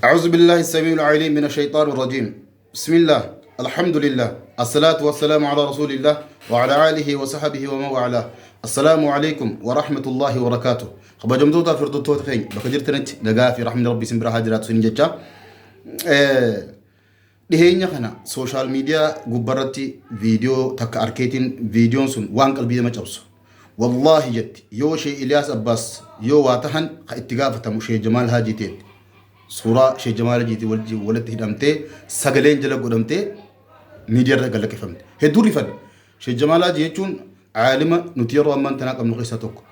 أعوذ بالله السميع العليم من الشيطان الرجيم. بسم الله، الحمد لله، الصلاة والسلام على رسول الله وعلى آله وصحبه ومن والاه. السلام عليكم ورحمة الله وبركاته. Kabajamtoota fi hordoftoota keenya bakka jirtanitti nagaa fi rahmni Rabbii isin bira haa jiraatu isin jecha. Dhiheenya kana social media gubbarratti viidiyoo takka arkeetiin, viidiyoon sun waan qalbii nama cabsu. Wallaahi jetti, yoo Shee Iliyaas Abbaas yoo waa tahan ka itti gaafatamu Shee Jamaal Haajii ta'etti. Suuraa Shee Jamaal Hajiitii wajjin walitti hidhamtee, sagaleen jala godhamtee miidiyaa irra galaqqifamte. Hedduu rifadhe. Shee Jamaal Haajii jechuun aalima nuti yeroo ammaan tanaa qabnu keessaa tokko.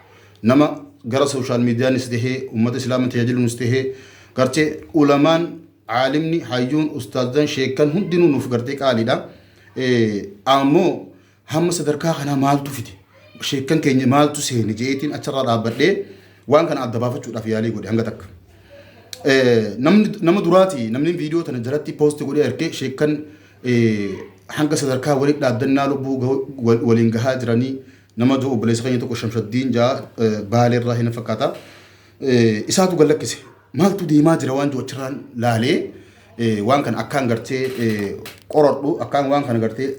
Nama gara social mediaanis tahee, uummata islaamaa tajaajiluunis tahee, gartee ulamaan, aalimni, hayyuun, ustaazan, sheekkan hundinuu nuuf gartee qaaliidha. Ammoo hamma sadarkaa kanaa maaltu fide? Sheekkan keenya maaltu seene jeetiin achirraa dhaabbadhee waan kana adda baafachuudhaaf yaalii godhe hanga takka. Namni nama duraati, namni viidiyoo tana jalatti post godhee argee, sheekkan hanga sadarkaa walitti dhaaddannaa lubbuu waliin gahaa jiranii, nama du'u obboleessa keenya tokko Shamshaddiin jaa, Baaleerraa hin fakkaata. Isaatu gallakkise. Maaltu deemaa jira waan jiru achirraan laalee, waan kana akkaan gartee qoradhu, akkaan waan kana gartee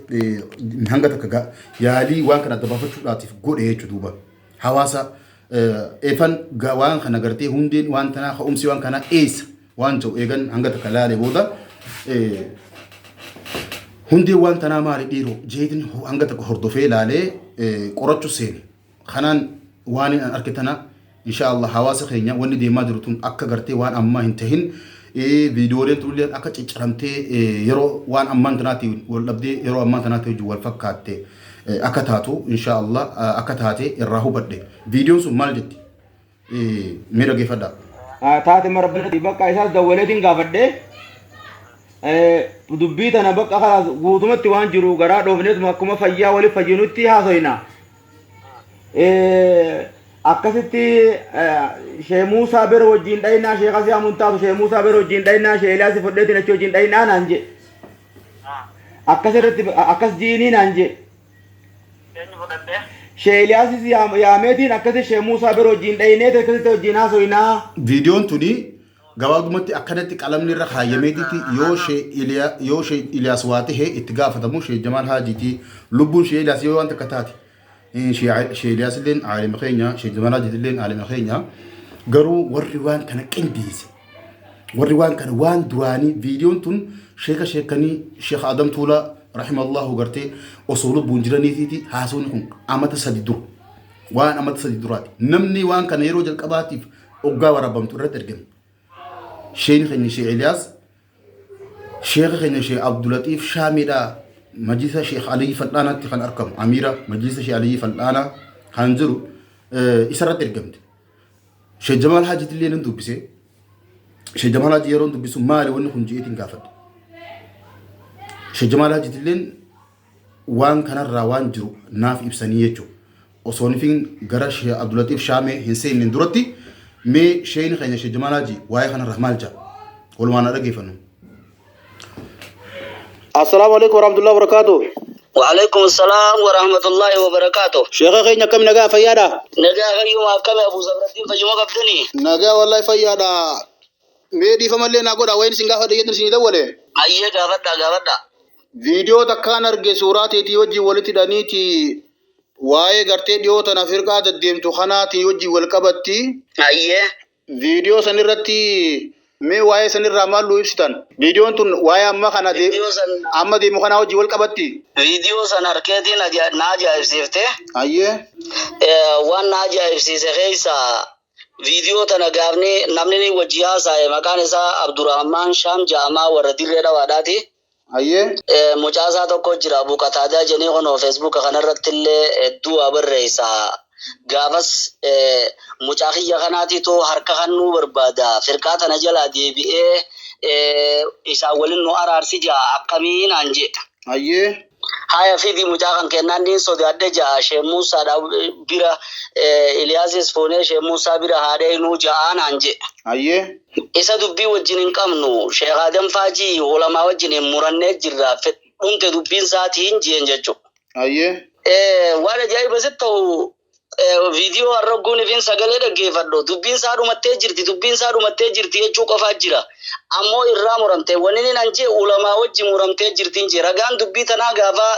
hanga takka yaalii waan kana adda baafachuudhaatiif godhe jechuudha duuba. Hawaasa efan waan kana gartee hundeen waan tanaa, ka'umsi waan kanaa eessa waan jiru eegan hanga takka laalee booda, hundeen waan tanaa maali dhiiroo jeetiin hanga takka hordofee laalee qorachuu seene. Kanaan waan hin arge tana, insha Allah, hawaasa keenya wanni deemaa jiru tun akka gartee waan ammaa hin tahin, viidiyooleen tullee akka cicciramtee yeroo waan ammaan tanaatti wal dhabdee, yeroo ammaan tanaatti wajjin wal fakkaatte akka taatu, insha Allah, akka taate irraa hubadhe. Viidiyoon sun maal jetti? Mee dhaggeeffadhaa. Taate marabbi bakka isaas dawwaleetiin gaafadhe. Dubbii tana bakka kalaas guutumatti waan jiru garaa dhoofneetuma akkuma fayyaa waliif fayyinutti haasoyna. Akkasitti Shee Muusaa bira wajjin dhaynaa, Sheekh Asii Amuun taatu, Shee Muusaa bira wajjin dhaynaa, Shee Eliyaas fudheetiin achi wajjin dhaynaa naan jee. Akkas irratti akkas jiinii naan jee. Eenyu fudhadhee? Shee Eliyaasis yaameetiin akkasi Shee Muusaa bira wajjin dhayneet akkasitti wajjin haasoynaa. Viidiyoon tuni gabaabumatti akkanatti qalamni irra kaayyameetitti, yoo Shee Iliyaas waa tahe itti gaafatamu Shee Jamaal Haajiiti. Lubbuun Shee Iliyaas yoo waan takka taate, Shee Iliyaas illeen aalima keenya, Shee Jamaal Haajiiti illeen aalima keenya. Garuu warri waan kana qindeesse, warri waan kana waan duraanii, viidiyoon tun sheeka sheekanii Sheekh Adam Tuulaa rahimallahu gartee osoo lubbuun jiraniitiiti. Haasawni kun amata 3 dura, waan amata 3 duraati. Namni waan kana yeroo jalqabaatiif oggaa waraabamtu irratti argame sheeni keenya Sheekh Iliyaas sheeka keenya Sheekh Abdulatiif Shaamiidha, majlisa Sheekh Aliyyi Fal'aanaatti kan argamu, amiira majlisa Sheekh Aliyyi Fal'aanaa kan jiru isarratti ergamte. Sheekh Jamaal Haajiitti illee nan dubbise. Sheekh Jamaal Haajii yeroo dubbisu maali wanni kun jeetiin gaafadhe. Sheekh Jamaal Haajiitti illeen waan kanarraa waan jiru naaf ibsanii jechuudha. Osoo nifin gara Sheekh Abdulatiif Shaamee hin seenneen duratti, mee sheekni keenya Sheekh Jamaal Haajii waa'ee kanarraa maal jedha? Walumaan haa dhaggeeffannu. Assalaamu alaikum warahmatullahi wabarakatuh. وعليكم السلام ورحمة الله وبركاته. Sheekha keenya, akkam, nagaa fayyaadha? Nagaa fayyuma, akkami Abu Sabrattiin, fayyuma qabdanii? Nagaa wallahi, fayyaadha. Mee dhiifamallee naa godha, wayin isin gaafa dhiyyeetin isinii dawwale. Ayyee, gaafadha, gaafadha. Viidiyoo takkaan arge, suuraa teetii wajjin walitti hidhaniiti, waa'ee gartee dhiyoo tana firqaa deddeemtu kanaatii wajjin wal qabatti. Ayyee. Viidiyoo san irratti mee waa'ee sanirraa maal nu ibsitan? Viidiyoon tun waa'ee amma kana Viidiyoo san amma deemu kanaa wajjin wal qabatti? Viidiyoo san harkeetiin na ajaa'ibsiifte. Ayyee. Waan na ajaa'ibsiise keessa, viidiyoo tana gaafni namni ni wajji haasa'e maqaan isaa Abdurrahman Shaam jedhamaa, warra Dirree Dhawaadhaati. Ayyee. Mucaasaa tokko jira, Abu Qataadaa jedhanii, kunoo Facebooka kanarratti illee hedduu waa barreessa. Gaafas mucaa kiyya kanaatiitu harka kannuu barbaada. Firqaa tana jalaa deebi'ee isaan waliin nu araarsi jaa, akkamiin naan jee. Ayyee. Haya, fidi mucaa kan kennaan, niin sodaadhe ja'a, Shee Muusaadha bira Iliyaasis fuunee Shee Muusaa bira haadheenuu ja'aa naan jee. Ayyee. Isa dubbii wajjin hin qabnu. Sheekh Adam Faajii ulamaa wajjin hin murannee jirra. Dhumte dubbiin isaatiin jeen jechuudha. Ayyee. Waan ajaa'iba sitti ta'u, viidiyoo har'a ogguun ifin sagalee dhaggeeffadhu, dubbiin isaa dhumattee jirti, dubbiin isaa dhumattee jirti jechuu qofaa jira. Ammoo irraa muramte. Wanni inni nan jee ulamaa wajji muramtee jirtiin jee. Ragaan dubbii tanaa gaafa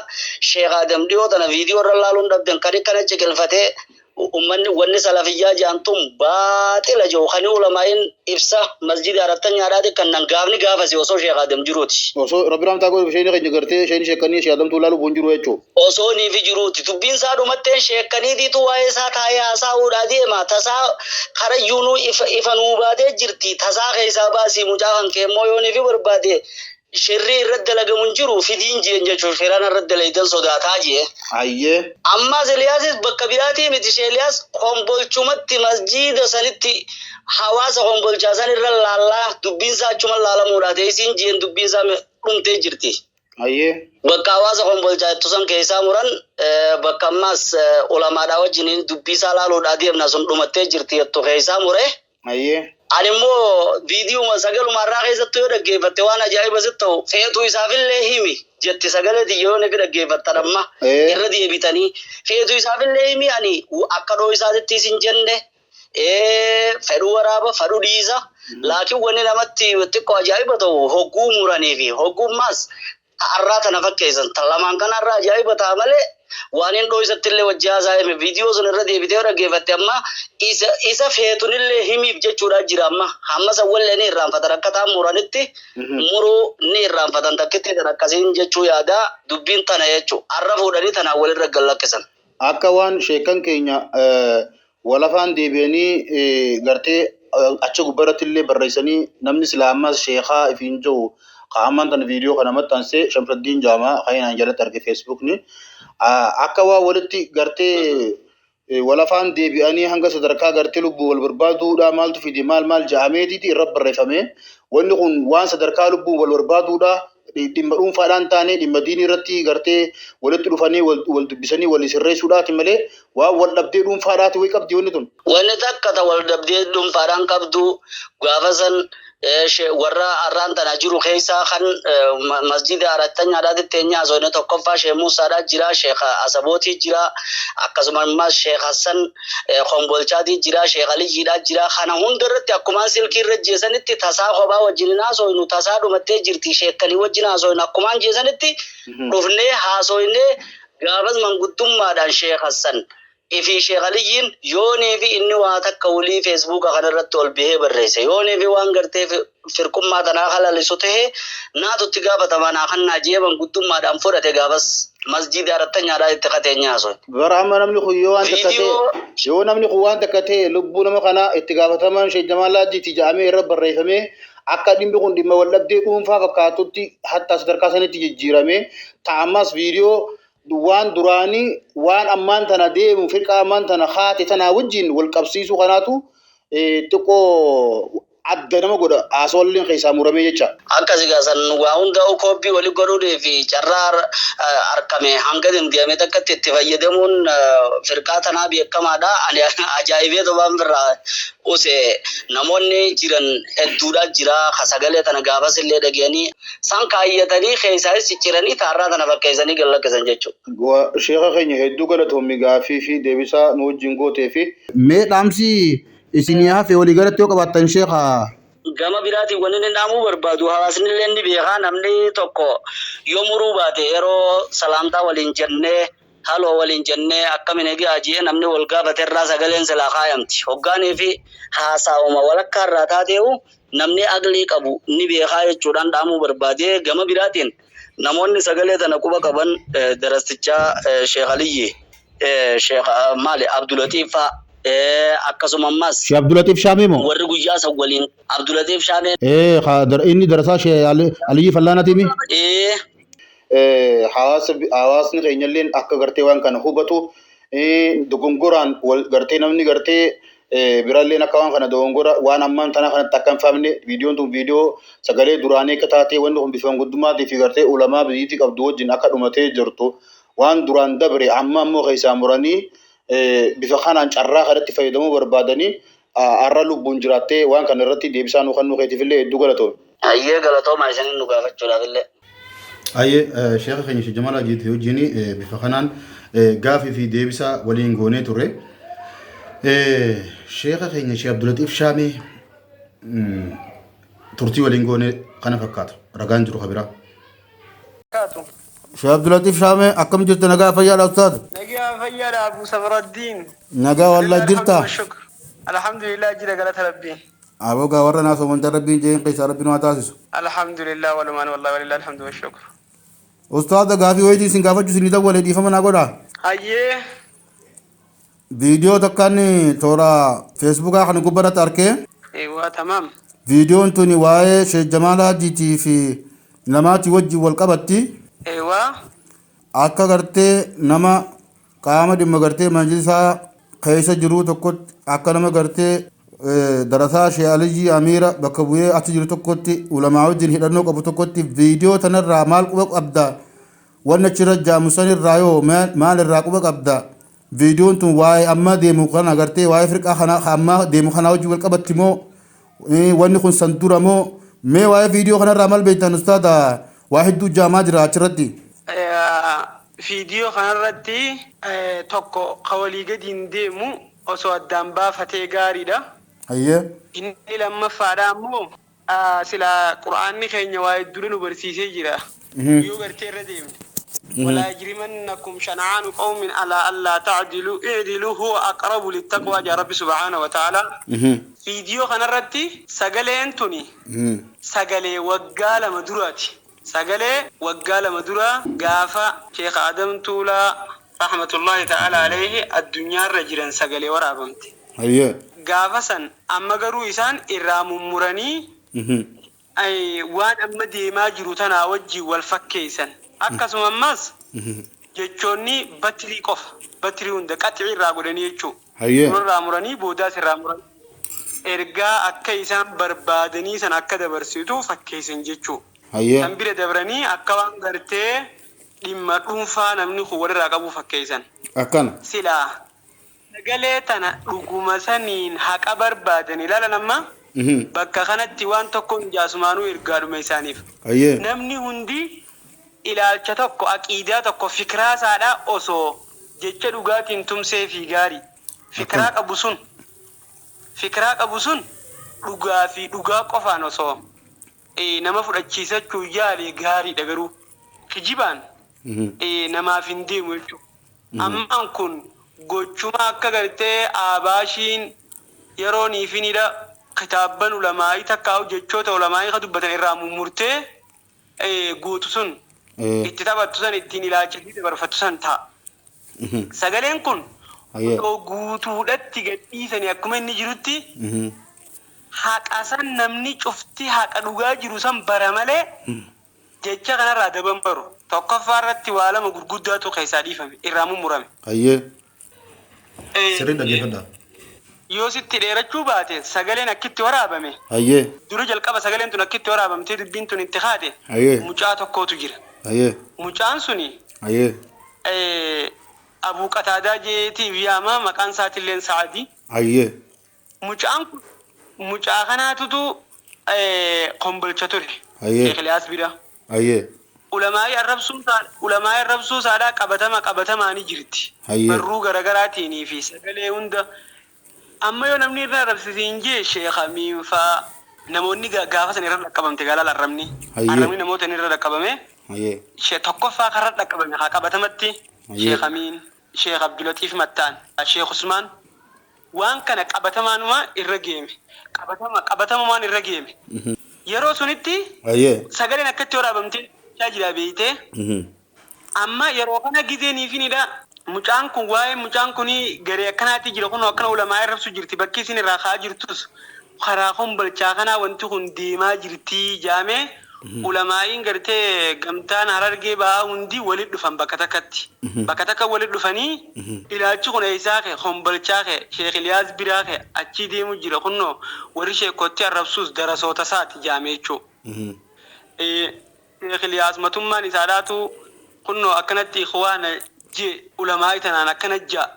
Sheekh Adam dhiyoo tana viidiyoo irra laaluun dhabdan kan akkana ciqilfatee ummanni wanni salafiyyaa jedhan tun baaxila jiru kan ulamaa'iin ibsa masjida arattanyaadhaati kan nan gaafni gaafasi osoo Sheekh Adam jiruuti. Osoo Rabbi rahmataa godhuuf isheen keenya gartee isheen sheekkanii ishee adamtuu laaluu boon jiru jechuudha. Osoo niifi jiruuti. Dubbiin isaa dhumatteen sheekkaniitiitu waa'ee isaa taa'ee haasa'uudhaa deema. Tasaa karayyuunuu ifa, ifa nuu baatee jirti. Tasaa keessaa baasii mucaa kan kee immoo yoo niifi barbaade shirrii irratti dalagamu hin jiru fidiin jeen jechuun shiraan irratti dalaydan sodaataa jee. Hayyee. Ammaas Eliyaasis bakka biraatii miti shee Eliyaas kombolchumatti masjiida sanitti hawaasa kombolchaa san irra laallaa dubbiin isaa achuma laalamuudha teessiin jeen dubbiin isaa dhumtee jirti. Hayyee. Bakka hawaasa kombolchaa jettu san keessaa muran bakka ammaas ulamaadhaa wajjin dubbii isaa laaluudhaa deemna sun dhumattee jirti jettu keessaa mure. Hayyee. Ani immoo viidiyuma sagaluma irraa keessattuu yoo dhaggeeffatte waan ajaa'iba sitti ta'u feetuu isaafillee himi jetti sagalee tiyya yoo ni dhaggeeffattan amma irra deebitanii feetuu isaafillee himi ani akka dhoo isaatitti isin jenne fedhuu waraaba fedhuu dhiisa laakiin wanni namatti xiqqoo ajaa'iba ta'u hogguu muranii fi hoggummaas arraa tana fakkeessan tan lamaan kana irraa ajaa'iba ta'a malee waan hin dhooysatti illee wajji haasaa hime viidiyoo sun irra deebitee yoo dhaggeeffatte amma isa isa feetunillee himiif jechuudha jira amma hamma san wallee ni irraanfatan akka ta'an muranitti muruu ni irraanfatan takkitti tan akkasiin jechuu yaada dubbiin tana jechuu arra fuudhanii tanaan walirra gallakkisan. Akka waan sheekan keenya walafaan deebi'anii gartee achi gubbarratti illee barreessanii namni silaa ammas sheekaa ifiin jiru ka ammaan tana viidiyoo kana maxxanse Shamsaddiin Jaamaa kan inaan jalatti arge Feesbuukni akka waan walitti gartee walafaan deebi'anii hanga sadarkaa gartee lubbuu wal barbaaduudha maaltu fide maal maal ja'ameetiiti irra barreeffame. Wanni kun waan sadarkaa lubbuu wal barbaaduudha dhimma dhuunfaadhaan taane dhimma diinii irratti gartee walitti dhufanii wal dubbisanii wal sirreessuudhaati malee waan wal dhabdee dhuunfaadhaati wayi qabdi wanni tun. Wanni takka ta wal dhabdee dhuunfaadhaan qabdu gaafa san warra arraan tana jiru keessaa kan masjida arattanyaadhaatti teenyaa haasofne tokkoffaa Sheekh Muusaadhaa jira, Sheekh Asabootii jira, akkasuma immoo Sheekh Hassan Kombolchaatii jira, Sheekh Aliyyiidhaa jira. Kana hunda irratti akkumaan silkii irra jeesanitti tasaa kophaa wajjin hin haasofnu tasaa dhumattee jirti sheekkanii wajjin haasofnu akkumaan jeesanitti dhufnee haasofnee gaafas manguddummaadhaan Sheekh Hassan Ifii Sheekh Aliyyiin yoonii fi inni waa takka wly feesbuuka kana irratti ol bahee barreesse yoonii fi waan gartee firqummaa tanaa halalisu tahe naatu itti gaafatama naa kannaa je'ee manguddummaadhaan fudhate gaafas masjiida arattanyaadhaa itti kateenyee haasoyne. Bara amma namni kun yoo waan takka ta'e Viidiyoo. yoo namni kun waan takka ta'e lubbuu nama kanaa itti gaafatamaan Sheekh Jamaal Haajjiiti ja'amee irra barreeffamee akka dhimmi kun dhimma wal dhabdee dhuunfaa fakkaatutti hattaa sadarkaa sanitti jijjiiramee ta ammas viidiyoo waan duraanii waan ammaan tana deemu firqaa ammaan tana haate tanaa wajjin wal qabsiisuu kanaatu xiqqoo adda nama godha haasawalleen keessaa muramee jecha. Akkasi gaa san waa hundaa'uu koopii wali godhuudhii fi carraa arkame hanga dandiyame takkatti itti fayyadamuun firqaa tanaa beekamaadha. Ani ajaa'ibee tobaan birraa use namoonni jiran hedduudha jira ka sagalee tana gaafas illee dhagayanii san kaayyatanii keessaayis cicciranii taarraa tana fakkeessanii gad lakkisan jechuudha. Sheekha keenya hedduu galatoomi gaaffii fi deebisaa nu wajjin gooteefi. Mee dhaamsi isinii hafe walii galatti yoo qabaattan sheekha. Gama biraatiin wanni inni dhaamuu barbaadu hawaasnillee ni beeka namni tokko yoo muruu baate yeroo salaamtaa waliin jennee haloo waliin jennee akkami nagaa je'ee namni wal gaafate irraa sagaleen silaa kaayamti. Hoggaanii fi haasaawuma walakkaa irraa taateehu namni aqlii qabu ni beekaa jechuudhaan dhaamuu barbaade. Gama biraatiin namoonni sagalee tana quba qaban darastichaa Sheekh Aliyyi, Sheekh maali Abdulatiif faa akkasuma ammas Sheekh Abdulatiif Shaamee moo? warri guyyaa san waliin Abdulatiif Shaamee. Ee inni darasaa Sheekh Aliyyii Fallaanaatii mi? Ee. Hawaasa hawaasni keenyalleen akka gartee waan kana hubatu dogongoraan wal gartee namni gartee biralleen akka waan kana dogongora waan ammaan tana kanatti akka hin faamne viidiyoon tun viidiyoo sagalee duraanii akka taatee wanni kun bifa manguddumaatii fi gartee ulamaa biyyiitii qabdu wajjin akka dhumatee jirtu waan duraan dabre amma ammoo keessaa muranii bifa kanaan carraa kanatti fayyadamuu barbaadanii har'a lubbuun jiraattee waan kana irratti deebisaa nuu kennuu keetiif illee hedduu galatoomi. Hayyee galatoomaa isinin nu gaafachuudhaaf illee. Hayyee sheekha keenya Sheekh Jamaal Hajiitii wajjin bifa kanaan gaafii fi deebisaa waliin goonee turre. Sheekha keenya Sheekh Abdulatiif Shaamee Turtii waliin goone kana fakkaata. Ragaan jiru ka biraa. Kaatu. Sheekh Abdulatiif Shaamee akkam jirta nagaa fayyaadha ustaad? Nagaa fayyaadha Abu Safraddiin. Nagaa wallahi jirta? Alhamdulillah jira galata Rabbii. Aboo gaa warra naa soomantan Rabbiin jeen keessaa Rabbiin waa taasisu. Alhamdulillah walumaan wallahi walillah alhamdu wa shukr. Ustaada gaafii wayitii isin gaafachuu isin dawwale dhiifama naa godhaa. Hayyee. Viidiyoo takkaan toora feesbuukaa kana gubbarratti arkee. Eewwaa tamaam. Viidiyoon tuni waa'ee Sheek Jamaal Haajiitii fi namaatii wajjin wal qabatti. Eewwaa. Akka gartee nama qaama dhimma gartee majlisaa keessa jiruu tokkotti akka nama gartee darasaa Sheek Aliyyii Amiira bakka bu'ee achi jiru tokkotti ulamaa wajjin hidhannoo qabu tokkotti viidiyoo tanarraa maal quba qabda wanni achirra jaamu sanirraa yoo maal irraa quba qabda viidiyoon tun waa'ee amma deemu kana gartee waa'ee firqaa kana ammaa deemu kanaa wajjin wal qabatti moo wanni kun san dura moo mee waa'ee viidiyoo kanarraa maal beektan ustaada waa hedduu jaamaa jira achirratti. Viidiyoo kanarratti tokko ka walii gadiin deemu osoo addaan baafatee gaariidha. Hayyee. Inni lammaffaadha ammoo silaa Qur'aanni keenya waa hedduu nu barsiisee jira. Yoo gartee irra deemne. Walaa yajrimannakum shana'aanu qawmin alaa allaa ta'dilu i'dilu huwa aqrabu littaqwaa jaa Rabbi subhaanahu wa ta'aalaa. Viidiyoo kanarratti sagaleen tuni sagalee waggaa 2 duraati. Sagalee waggaa 2 duraa gaafa Sheekh Adam Tuulaa rahmatullahi ta'ala alayhi addunyaarra jiran sagalee waraabamte. Hayyee. Gaafa san amma garuu isaan irraa mummuranii waan amma deemaa jiru tanaa wajjiin wal fakkeeysan. Akkasuma ammas jechoonni batrii qofa batrii hunda qax'ii irraa godhanii jechuu. Hayyee. Dura irraa muranii boodaas irraa muranii ergaa akka isaan barbaadanii san akka dabarsitu fakkeeysan jechuu. Hayyee. San bira dabranii akka waan gartee dhimma dhuunfaa namni kun walirraa qabuu fakkeeysan. Akkana. Silaa sagalee tana dhuguma saniin haqa barbaadani ilaalan amma bakka kanatti waan tokko hin jaasumaanuu ergaadhuma isaaniif. Hayyee. Namni hundi ilaalcha tokko aqiidaa tokko fikraa isaadhaa osoo jecha dhugaatiin tumseefii gaarii. Fikraa Akkana. qabu sun fikraa qabu sun dhugaa fi dhugaa qofaan osoo nama fudhachiisachuu yaale gaariidha garuu kijibaan namaaf hin deemu jechuudha. Ammaan kun gochuma akka gartee Abaashiin yeroo niifinidha kitaabban ulamaa'ii takkaa'u jechoota ulamaa'ii ka dubbatan irraa mummurtee guutu sun itti taphattu san ittiin ilaalchisii dabarfattu san ta'a. Sagaleen kun osoo guutuudhatti gadhiisanii akkuma inni jirutti haqa san namni cufti haqa dhugaa jiru san bara malee jecha kanarraa daban baru. Tokkoffaa irratti waa lama gurguddaatu keessaa dhiifame, irraa mummurame. Hayyee. Sirrii dhaggeeffadhaa. Yoo sitti dheerachuu baate sagaleen akkitti waraabame. Hayyee. Dura jalqaba sagaleen tun akkitti waraabamtee dubbiin tun itti kaate. Hayyee. Mucaa tokkootu jira. Hayyee. Mucaan suni Hayyee. Abuu Qataadaa jeetiif yaama maqaan isaatilleen Sa'adi. Hayyee. Mucaan kun mucaa kanaatutu kombolcha ture. Hayyee. Sheekh Iliyaas bira. Hayyee. Ulamaa'ii arrabsuun isaa ulamaa'ii arrabsuu isaadhaa qabatama qabatamaanii jirti. Hayyee. Barruu garagaraatiinii fi sagalee hunda. Amma yoo namni irra arrabse siin jee Sheekh Amiin faa namoonni gaafa san irra dhaqqabamte galaal arrabni. Hayyee. Arrabni namoota inni irra dhaqqabame. Hayyee. Tokkoffaa karra dhaqqabame haa qabatamatti Hayyee. Sheekh Amiin, Sheekh Abdulatiif Mattaan, Sheekh Usmaan Waan kana qabatamaanuma irra geeme. Qabatama qabatamumaan irra geeme. Yeroo sunitti Hayyee. sagaleen akkatti waraabamtee dubbachaa jira beeytee. Amma yeroo kana gizee niifinidha. Mucaan kun waa'ee mucaan kun garee akkanaatti jira kun akkana ulamaa arrabsu jirti bakki isin irraa ka'aa jirtus karaa kombolchaa kanaa wanti kun deemaa jirti jaamee Ulamaa'iin gartee gamtaan Harargee Bahaa hundi walit dhufan bakka takkatti. Bakka takka walit dhufanii ilaalchi kun eessaa ka'e Kombolchaa ka'e Sheekh Iliyaas biraa ka'e achii deemu jira kunnoo warri sheekkottii arrabsuus darasoota isaati jaame jechuu. Sheekh Iliyaas matummaan isaadhaatu kunnoo akkanatti ikhwaana jee ulamaa'ii tanaan akkana jaa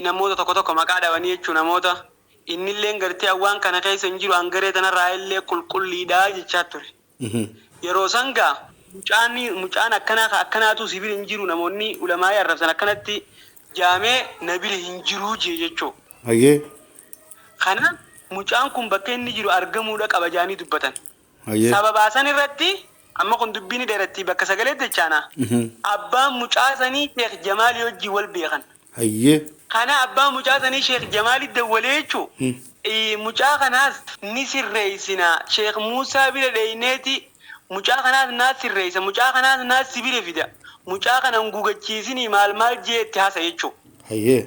namoota tokko tokko maqaa dhawanii jechuu namoota innilleen gartee an waan kana keessa hin jiru an garee tanarraa illee qulqulliidha jechaa ture. Yeroo san gaa mucaan mucaan akkanaa ka akkanaatuu si bira hin jiru namoonni ulamaa'ii arrabsan akkanatti jaamee na bira hin jiruu jee jechuu. Hayyee. Kana mucaan kun bakka inni jiru argamuudha qaba jaanii dubbatan. Hayyee. Sababaa san irratti amma kun dubbiin ni dheeratti bakka sagalee jechaana. Abbaan mucaa sanii Sheekh Jamaalii wajjin wal beekan. Hayyee. Kana abbaan mucaa sanii Sheekh Jamaalii dawwalee jechuu mucaa kanaas ni sirreessina Sheekh Muusaa bira dheeyneeti mucaa kanaas naa sirreessa mucaa kanaas naa si bira fida mucaa kana hin gugachiisinii maal maal jee itti haasa jechuu. Hayyee.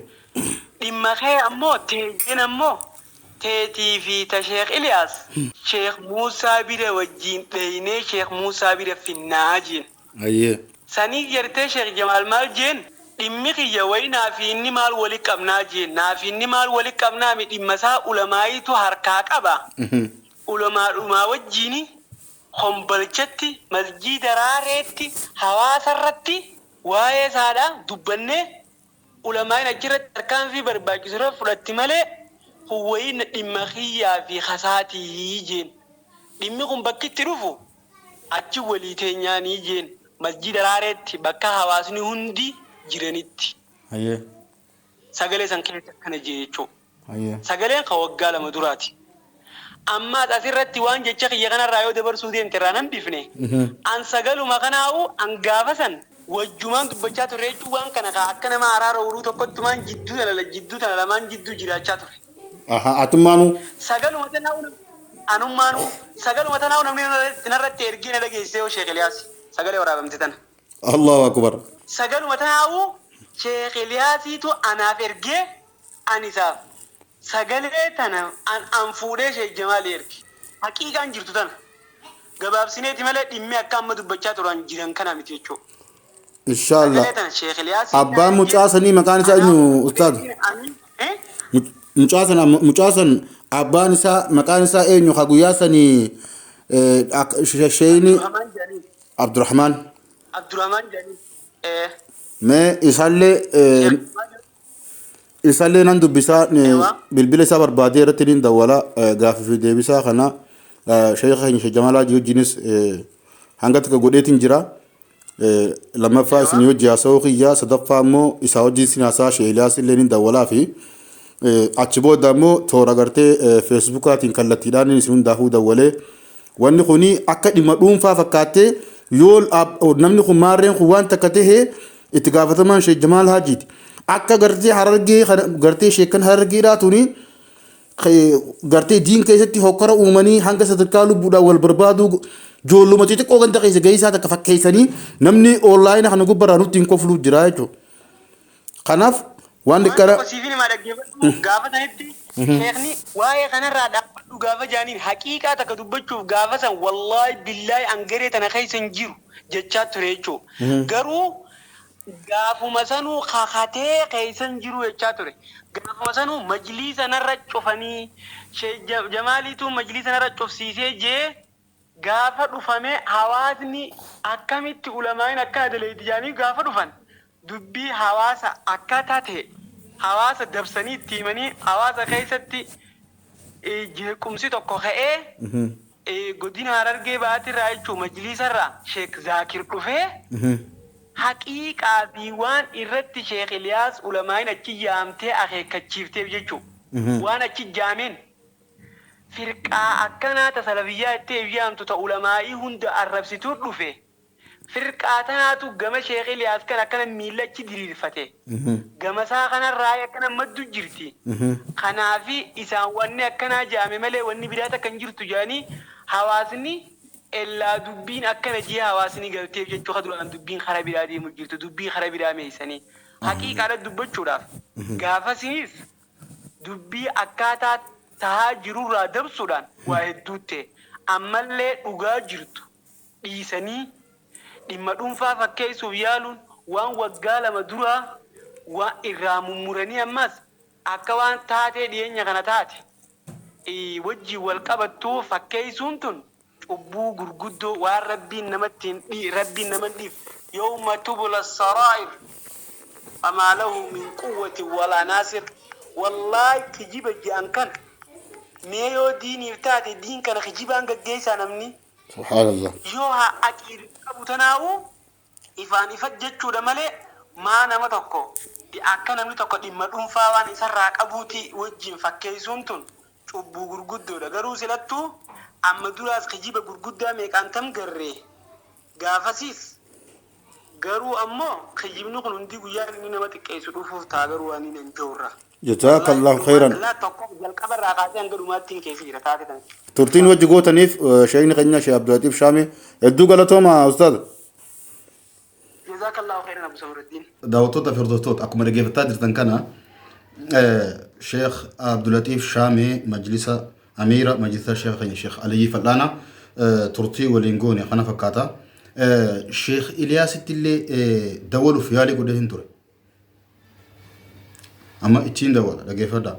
Dhimma kee ammoo teeyyen ammoo teetii fi ta Sheekh Iliyaas Sheekh Muusaa bira wajjiin dheeynee Sheekh Muusaa bira finnaa jeen. Hayyee. Sanii gartee Sheekh Jamaal maal jeen dhimmi kiyya wayi naa fi inni maal wali qabnaa jeen naa fi inni maal wali qabnaa mi dhimma isaa ulamaa'iitu harkaa qaba ulamaadhumaa wajjiini Kombolchatti masjiida Raareetti hawaasa irratti waa'ee isaadha dubbannee ulamaa'iin achirratti tarkaanfii barbaachisu irra fudhatti malee kun wayii dhimma kiyyaa fi kasaatii jeen. Dhimmi kun bakki itti dhufu achi walii teenyaanii jeen masjiida Raareetti bakka hawaasni hundi jiranitti. Hayyee. Sagalee san keessa akkana jee jechuu. Hayyee. Sagaleen kan waggaa 2 duraati. Ammaas asirratti waan jecha kiyya kanarraa yoo dabarsuu deemte irraa nan bifne. An sagaluma kanaa'u an gaafa san wajjumaan dubbachaa turre jechuun waan kana kaa akka nama araara uruu tokkottumaan jidduu tana jidduu tana lamaan jidduu jiraachaa ture. Aha, atummaanuu. Sagaluma tanaa'u anummaanuu sagaluma tanaa'u namni narratti ergee na dhageessisee yoo Sheekh Eliyaas sagalee waraabamte tana. Allahu akbar. Sagaluma tanaa'u Sheekh Eliyaasiitu anaaf ergee an isaaf sagalee tana an an fuudhee Sheikh Jamaali erge. Haqiiqaan jirtu tana. Gabaabsineeti malee dhimmi akka amma dubbachaa turan jiran kana miti jechuu. Inshallah. Sagalee tana Sheikh Eliyaasiin Abbaan erge mucaa sanii maqaan isaa anaaf eenyu ustaaz? fuudheetiin ani eh? Mucaa sana mucaa san abbaan isaa maqaan isaa eenyu ka guyyaa sanii sheeyni Abdurrahmaan jedhanii. Abdurrahmaan. Abdurrahmaan jedhanii. Eh. Mee isaallee Sheikh Isallee nan dubbisaa Ewa. bilbila isaa barbaadee irratti niin dawwala gaafii fi deebisaa kana sheekha keenya Sheekh Jamaal Haajii wajjinis hanga takka godheetiin jira. Lammaffaa Ewa. isinii wajji haasa'uu kiyya sadaffaa immoo isaa wajjin isin haasaa Sheekh Iliyaas illee niin dawwalaa fi achi booda immoo toora gartee feesbuukaatiin kallattiidhaan isin hundaafuu dawwalee wanni kuni akka dhimma dhuunfaa fakkaattee yoo namni kun maarreen kun waan takka ta'e itti gaafatamaan Sheekh Jamaal Haajiiti. Akka gartee harargee kana gartee sheekkan harargeedhaa tuni gartee diin keessatti hokkara uumanii hanga sadarkaa lubbuudhaan wal barbaaduu joolluma xixiqqoo ganda keessa gahiisaa takka fakkeessanii namni onlaayina kana gubbarraa nutti hin kofluu jira jechuudha. Kanaaf waan Waan xiqqara tokko siifin himaa dhaggeeffadhu gaafa sanitti sheekni waa'ee kanarraa dhaabbadhu gaafa jaaniin haqiiqaa takka dubbachuuf gaafa san wallaahi billaahi an garee tana keessa hin jiru jechaa ture jechuudha. Garuu gaafuma sanuu kakatee keessa hin jiru jechaa ture. Gaafuma sanuu majliisa narra cufanii Sheekh Jamaaliitu majliisa narra cufsiisee jee Gaafa dhufame hawaasni akkamitti ulamaa'iin akkana daleeydi jedhanii gaafa dhufan dubbii hawaasa akkaataa ta'e hawaasa dabsanii itti himanii hawaasa keessatti jeequmsi tokko ka'ee godina Harargee Bahaatirraa jechuun majliisarraa Sheek Zaakir dhufee haqiiqaa fi waan irratti Sheek Iliyaas ulamaa'iin achi yaamtee akeekkachiifteef jechuu waan achi jaameen Firqaa akkanaa ta salafiyyaa jettee if yaamtu ta ulamaa'ii hunda arrabsituu dhufe. Firqaa tanaatu gama sheekh Iliyaas kana akkana miilla achi diriirfate. Gama isaa kanarraayi akkana maddu jirti. Kanaafi isaan wanni akkanaa ja'ame malee wanni biraa takka hin jirtu ja'anii hawaasni ellaa dubbiin akkana ji'ee hawaasni galteef jechuu ka duraan dubbiin kara biraa deemu jirtu dubbii kara biraa meeysanii. Haqiiqaadha dubbachuudhaaf gaafasiis Dubbii akkaataa tahaa jirurraa dabsuudhaan waa hedduu ta'e. Ammallee dhugaa jirtu dhiisanii dhimma dhuunfaa fakkeessuuf yaaluun waan waggaa 2 duraa waan irraa mummuranii ammas akka waan taatee dhiyeenya kana taate wajjiin wal qabattuu fakkeessuun tun cubbuu gurguddoo waan Rabbiin namatti hin Rabbiin nama hin dhiifne yawma tubla saraa'ir famaa lahu min quwwatin walaa naasir wallaahi kijiba je'an kana mee yoo diiniif taate diin kana kijibaan gaggeessaa namni Subhaanallah. yoo haa aqiida qabu tanaa'u ifaan ifa jechuudha malee maa nama tokko akka namni tokko dhimma dhuunfaa waan isarraa qabuuti wajjin fakkeessuun tun cubbuu gurguddoodha garuu silattuu Amma duraas kijiba gurguddaa meeqaan tam garree gaafasiis garuu ammoo kijibni kun hundi guyyaa inni nama xiqqeessu dhufuuf ta'a garuu waan inni hin jirra. Jazaakallahu khayran. Tokko jalqaba irraa kaasee hanga dhumaatti hin keessa jira taate tan. Turtiin wajji gootaniif sheekni keenya Sheekh Abdulatiif Shaamee hedduu galatooma ustaaz. Jazaakallahu khayran Abu Samruddin. Daawwattoota fi hordoftoota, akkuma dhaggeeffataa jirtan kana Sheekh Abdulatiif Shaamee majlisa amiira majlisa sheekh keenya Sheekh Aliyyii Fal'aana turtii waliin goone kana fakkaata. Sheekh Iliyaasitti illee dawaluuf yaalii godhee hin ture. Amma ittiin dawala, dhaggeeffadhaa.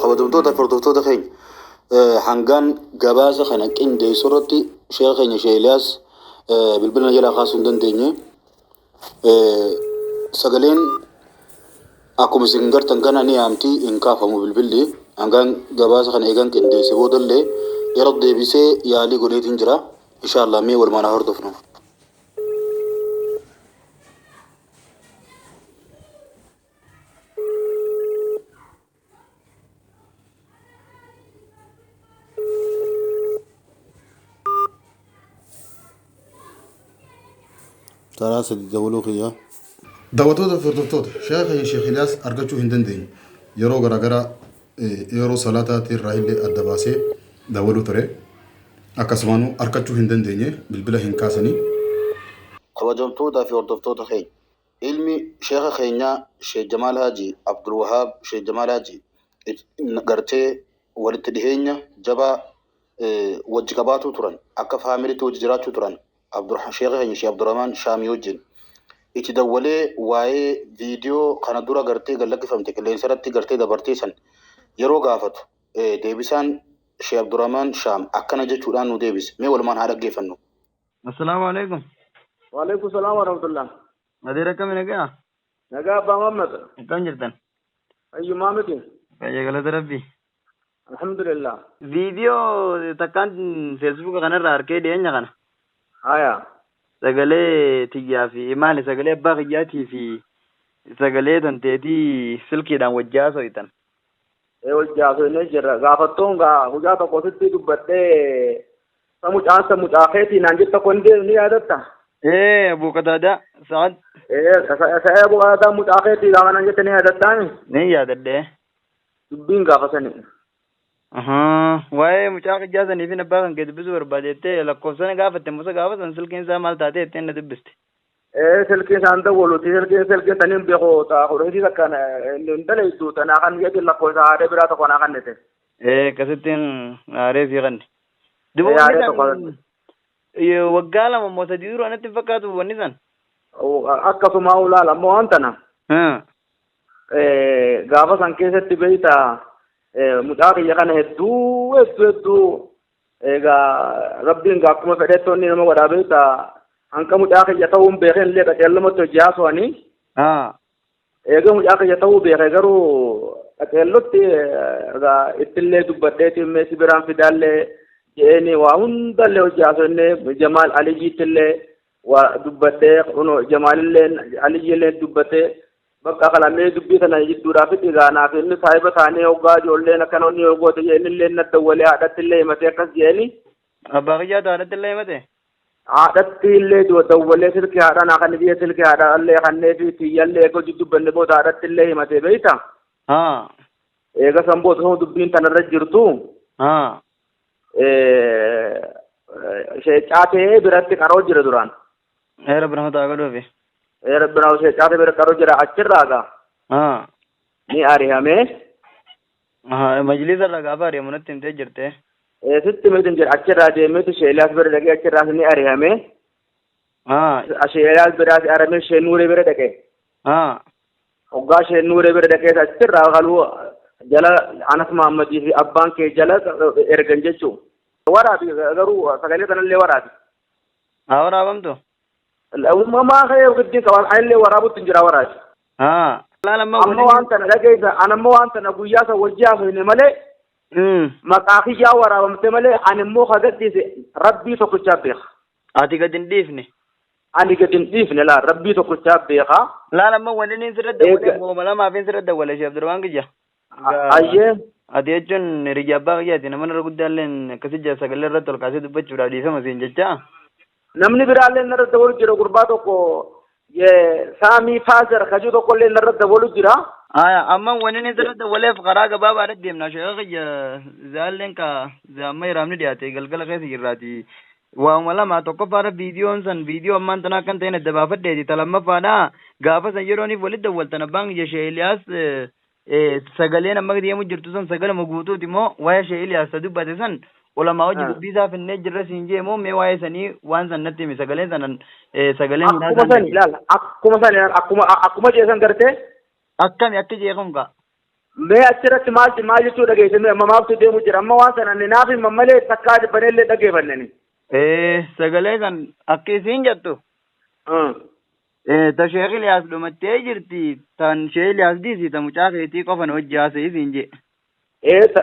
Kabajamtoota fi hordoftoota keenya, hangaan gabaasa kana qindeessu irratti sheekha keenya Sheekh Iliyaas bilbila na jalaa kaasuu hin dandeenye. Sagaleen akkuma isin gartan kana ni yaamti, hin kaafamu bilbilli. Hangaan gabaasa kana eegan qindeesse boodallee yeroo deebisee yaalii godheetiin jira. Inshaallah mee walumaan haa hordofnu. Taraa sadi dabaluu kiyya. Daawwattoota fi hordoftoota, sheekha keenya Sheekh Iliyaas argachuu hin dandeenye. Yeroo garaagaraa yeroo salaataatti irraa illee adda baasee dawwaluu ture. Akkasumaanuu argachuu hin dandeenye, bilbila hin kaasanii. Kabajamtoota fi hordoftoota keenya, ilmi sheekha keenyaa Sheekh Jamaal Haji Abdulwahaab Sheekh Jamaal Haji gartee walitti dhiheenya jabaa wajji qabaatuu turan, akka faamiliitti wajji jiraachuu turan sheekha keenya Sheekh Abdurrahmaan Shaamii wajjin itti dawwalee waa'ee viidiyoo kana dura gartee gad lakkifamte qilleensa irratti gartee dabartee san yeroo gaafatu deebisaan Sheekh Abdurrahmaan Shaam akkana jechuudhaan nu deebise. Mee walumaan haa dhaggeeffannu. Assalaamu alaikum. Waalaikum salaam warahmatullah. Adeera, akkami, nagaa? Nagaa, Abbaa Muhammad. Akkam jirtan? Ayyumaa miti. Fayya, galata Rabbi. Alhamdulillah. Viidiyoo takkaan Feesbuuka kanarraa harkee dhiyeenya kana. Haya. Sagalee tiyyaa fi maali, sagalee abbaa kiyyaatii fi sagalee tanteetii silkiidhaan wajji haaso'itan. Ee, wajji haasofnee jirra. Gaafattoon gaa guyyaa tokko sitti dubbadhee sa mucaan sa mucaa keetii naan jettu tokko ni yaadatta? Ee, Abu Qataadaa Sa'ad. Ee, sa'ee Abu Qataadaa mucaa keetii gaafa naan jette ni yaadattaami? Ni yaadadhe. Dubbiin gaafa sani. Waa'ee mucaa kiyyaa sanii fi abbaa kan kee dubbisuu barbaadettee lakkoofsana gaafatte musa gaafa san silkiin isaa maal taatee jetteen na dubbiste. Ee, silkiin isaan dawwaluti silkiin silkiin saniin beeku ta'a 13 takkaan hin dalaytu tanaa kan jedhu lakkoofsa haadha biraa tokko naa kannite. Ee, akkasittiin haaree fi kanne. Duba Ee, haaree wanni tokko. san waggaa 2 moo 3 dura natti hin fakkaatu wanni san. Akkasuma ulaala ammoo waan tana. Gaafa san keessatti beeyta, mucaa kiyya kana hedduu hedduu hedduu egaa Rabbiin gaa akkuma fedhetti onni nama godhaa beeyta, hanqa mucaa kiyya ta'uun beekeen illee qaceellumatti hojii haasawanii. Eega mucaa kiyya ta'uu beeke garuu qaceellotti egaa ittillee dubbadheeti meessi biraan fidaallee je'eeni waa hundallee hojii haasawannee Jamaal Aliyyiittillee waa dubbadhee kunoo Jamaalillee Aliyyillee dubbatee bakka kalamee dubbii tana jidduudhaa fixi gaa naaf inni saahiba taanee hoggaa ijoolleen akkana onni yoo goote jee innillee na dawwalee haadhatti illee himatee akkas jeeni. Abbaa kiyyaa haadhatti illee himate. Haadhatti illee dawwalee silkii haadha naa kan biyya silkii haadha illee kannee fi tiyyallee eega hojii dubbanne booda haadhatti illee himatee beeyta. Eega san booda osoo dubbiin tanarra jirtu sheecaatee biratti qaroo jira duraan. Ee, Rabbi nama taa godhuufi. Ee, Rabbi nama sheecaatee bira qaroo jira achirraa gaa ni ari'amee. Majlisa irraa gaafa ari'amu natti himtee jirte. Sitti mitin jira, achirraa deemeetu Sheeliyaas bira dhaqee achirraas ni ari'amee. Sheeliyaas biraas ari'amee Shee Nuuree bira dhaqee. Hoggaa Shee Nuuree bira dhaqee achirraa kaluu jala Anas Mahammadii fi abbaan kee jala ergan jechuu. Waraabi garuu sagalee kanallee waraabi. Haa waraabamtu. Uumamaa kee giddiin qaba, anillee waraabutti hin jira, waraabi. Laal amma Amma waan tana dhageessa, an amma waan tana guyyaa san wajji haasofne malee maqaa kiyyaa waraabamte malee ani immoo ka gadhiise Rabbii tokkichaaf beeka. Ati gad hin dhiifne. Ani gad hin dhiifne laal rabbii tokkochaa beekaa. Laal amma wanni inni sirra dawwale gooma lamaaf inni sirra dawwale Sheekh Abdurrahmaan kiyya. Ayyee. Ati jechuun hiriyyaa abbaa kiyyaati nama irra guddaallee akkasii jira sagalee irratti ol kaasee dubbachuudhaaf dhiifama siin jecha. Namni biraallee narra dabalu jira gurbaa tokko Saamii Faazar kajuu tokkollee narra dabalu jira. Aya amma wanni inni sirra dawwaleef karaa gabaabaadha deemna sheekha kiyya zaalleen ka amma iraamni dhiyaate galgala keessa jirraati. Waanuma lama tokkoffaadha viidiyoon san viidiyoo ammaan tanaa akkan ta'in adda baafadheeti ta lammaffaadha gaafa san yerooniif walitti dawwaltan abbaan kiyya Sheekh Iliyaas sagaleen amma deemu jirtu san sagaluma guutuuti moo waa'ee Sheekh Iliyaas ta dubbate san ulamaa hojii dubbii isaa finnee jirra siin jee moo mee waa'ee sanii waan san natti himi sagaleen sanan sagaleen Akkuma sani ilaala akkuma sani akkuma jee san gartee. Akkami akki jee kun kaa. Mee achirratti maal maal jechuu dhageesse mee amma maaltu deemu jira amma waan sana ani naaf himan malee takkaa dhibbanee illee dhageeffannani. Sagalee san akki isiin jettu. Ta Sheekh Iliyaas dhumattee jirti tan Sheekh Iliyaas dhiisi ta mucaa keetii qofan hojii haasa'ii siin jee.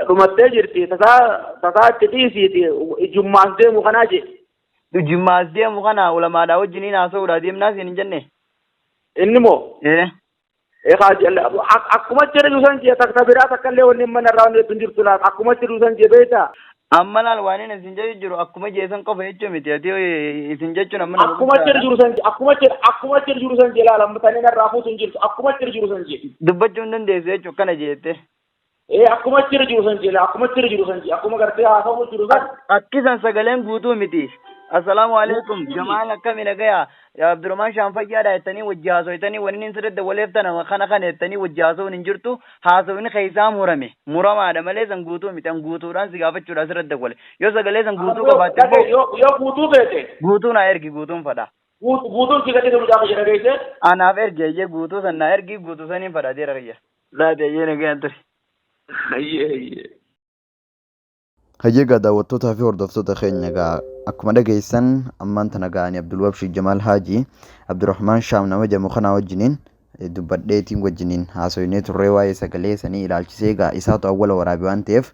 Dhumattee jirti tasaa tasaa itti dhiisiiti ijummaas deemu kanaa jee. Ijummaas deemu kana ulamaadhaa wajjiniin haasa'uudhaa deemnaa siin hin jenne. Inni moo? Akkuma jira jiru san jee takka biraa takka illee wanni mana irraa wanni hedduun jirtu laata akkuma jiru san jee beektaa. Amma laal waan inni isin jedhu jiru akkuma jeesan qofa jechuu miti ati isin jechuun amma nama Akkuma jira jiru san akkuma jira akkuma jira jiru san jee laal amma tani irraa fuutu hin jirtu akkuma jira jiru san jee. Dubbachuu hin dandeessu jechuu akkana jeette. Akkuma jira jiru san jee akkuma jira jiru san jee akkuma gartee haasawu jiru san. Akkisan sagaleen guutuu miti. Assalaamu alaikum Jamaal akkami nagaya Abdurrahmaan Shaam fayyaadha jettanii wajji haasoytanii wanni inni sirriitti waleeftan kana kana jettanii wajji haasa'uun hin jirtu haasawni keessaa murame muramaadha malee san guutuu miti an guutuudhaan si gaafachuudha asirratti wale yoo sagalee san guutuu qabaatte immoo yoo guutuu feete guutuu naa ergi guutuun fadha. Guutuun si gadhiisa mucaa kiyya dhageesse. Anaaf ergi eeyyee guutuu san naa ergi guutuu saniin fadha adeera kiyya. Laati eeyyee nagayaan ture. Ayyee ayyee. Hayyee egaa daawwattootaa fi hordoftoota keenya egaa akkuma dhageessan ammaan tana egaa ani Abdulwaab Sheikh Jamaal Haaji Abdurrahmaan Shaam nama jedhamu kanaa wajjiniin dubbadheetiin wajjiniin haasoynee turree waa'ee sagalee sanii ilaalchisee egaa isaatu awwala waraabe waan ta'eef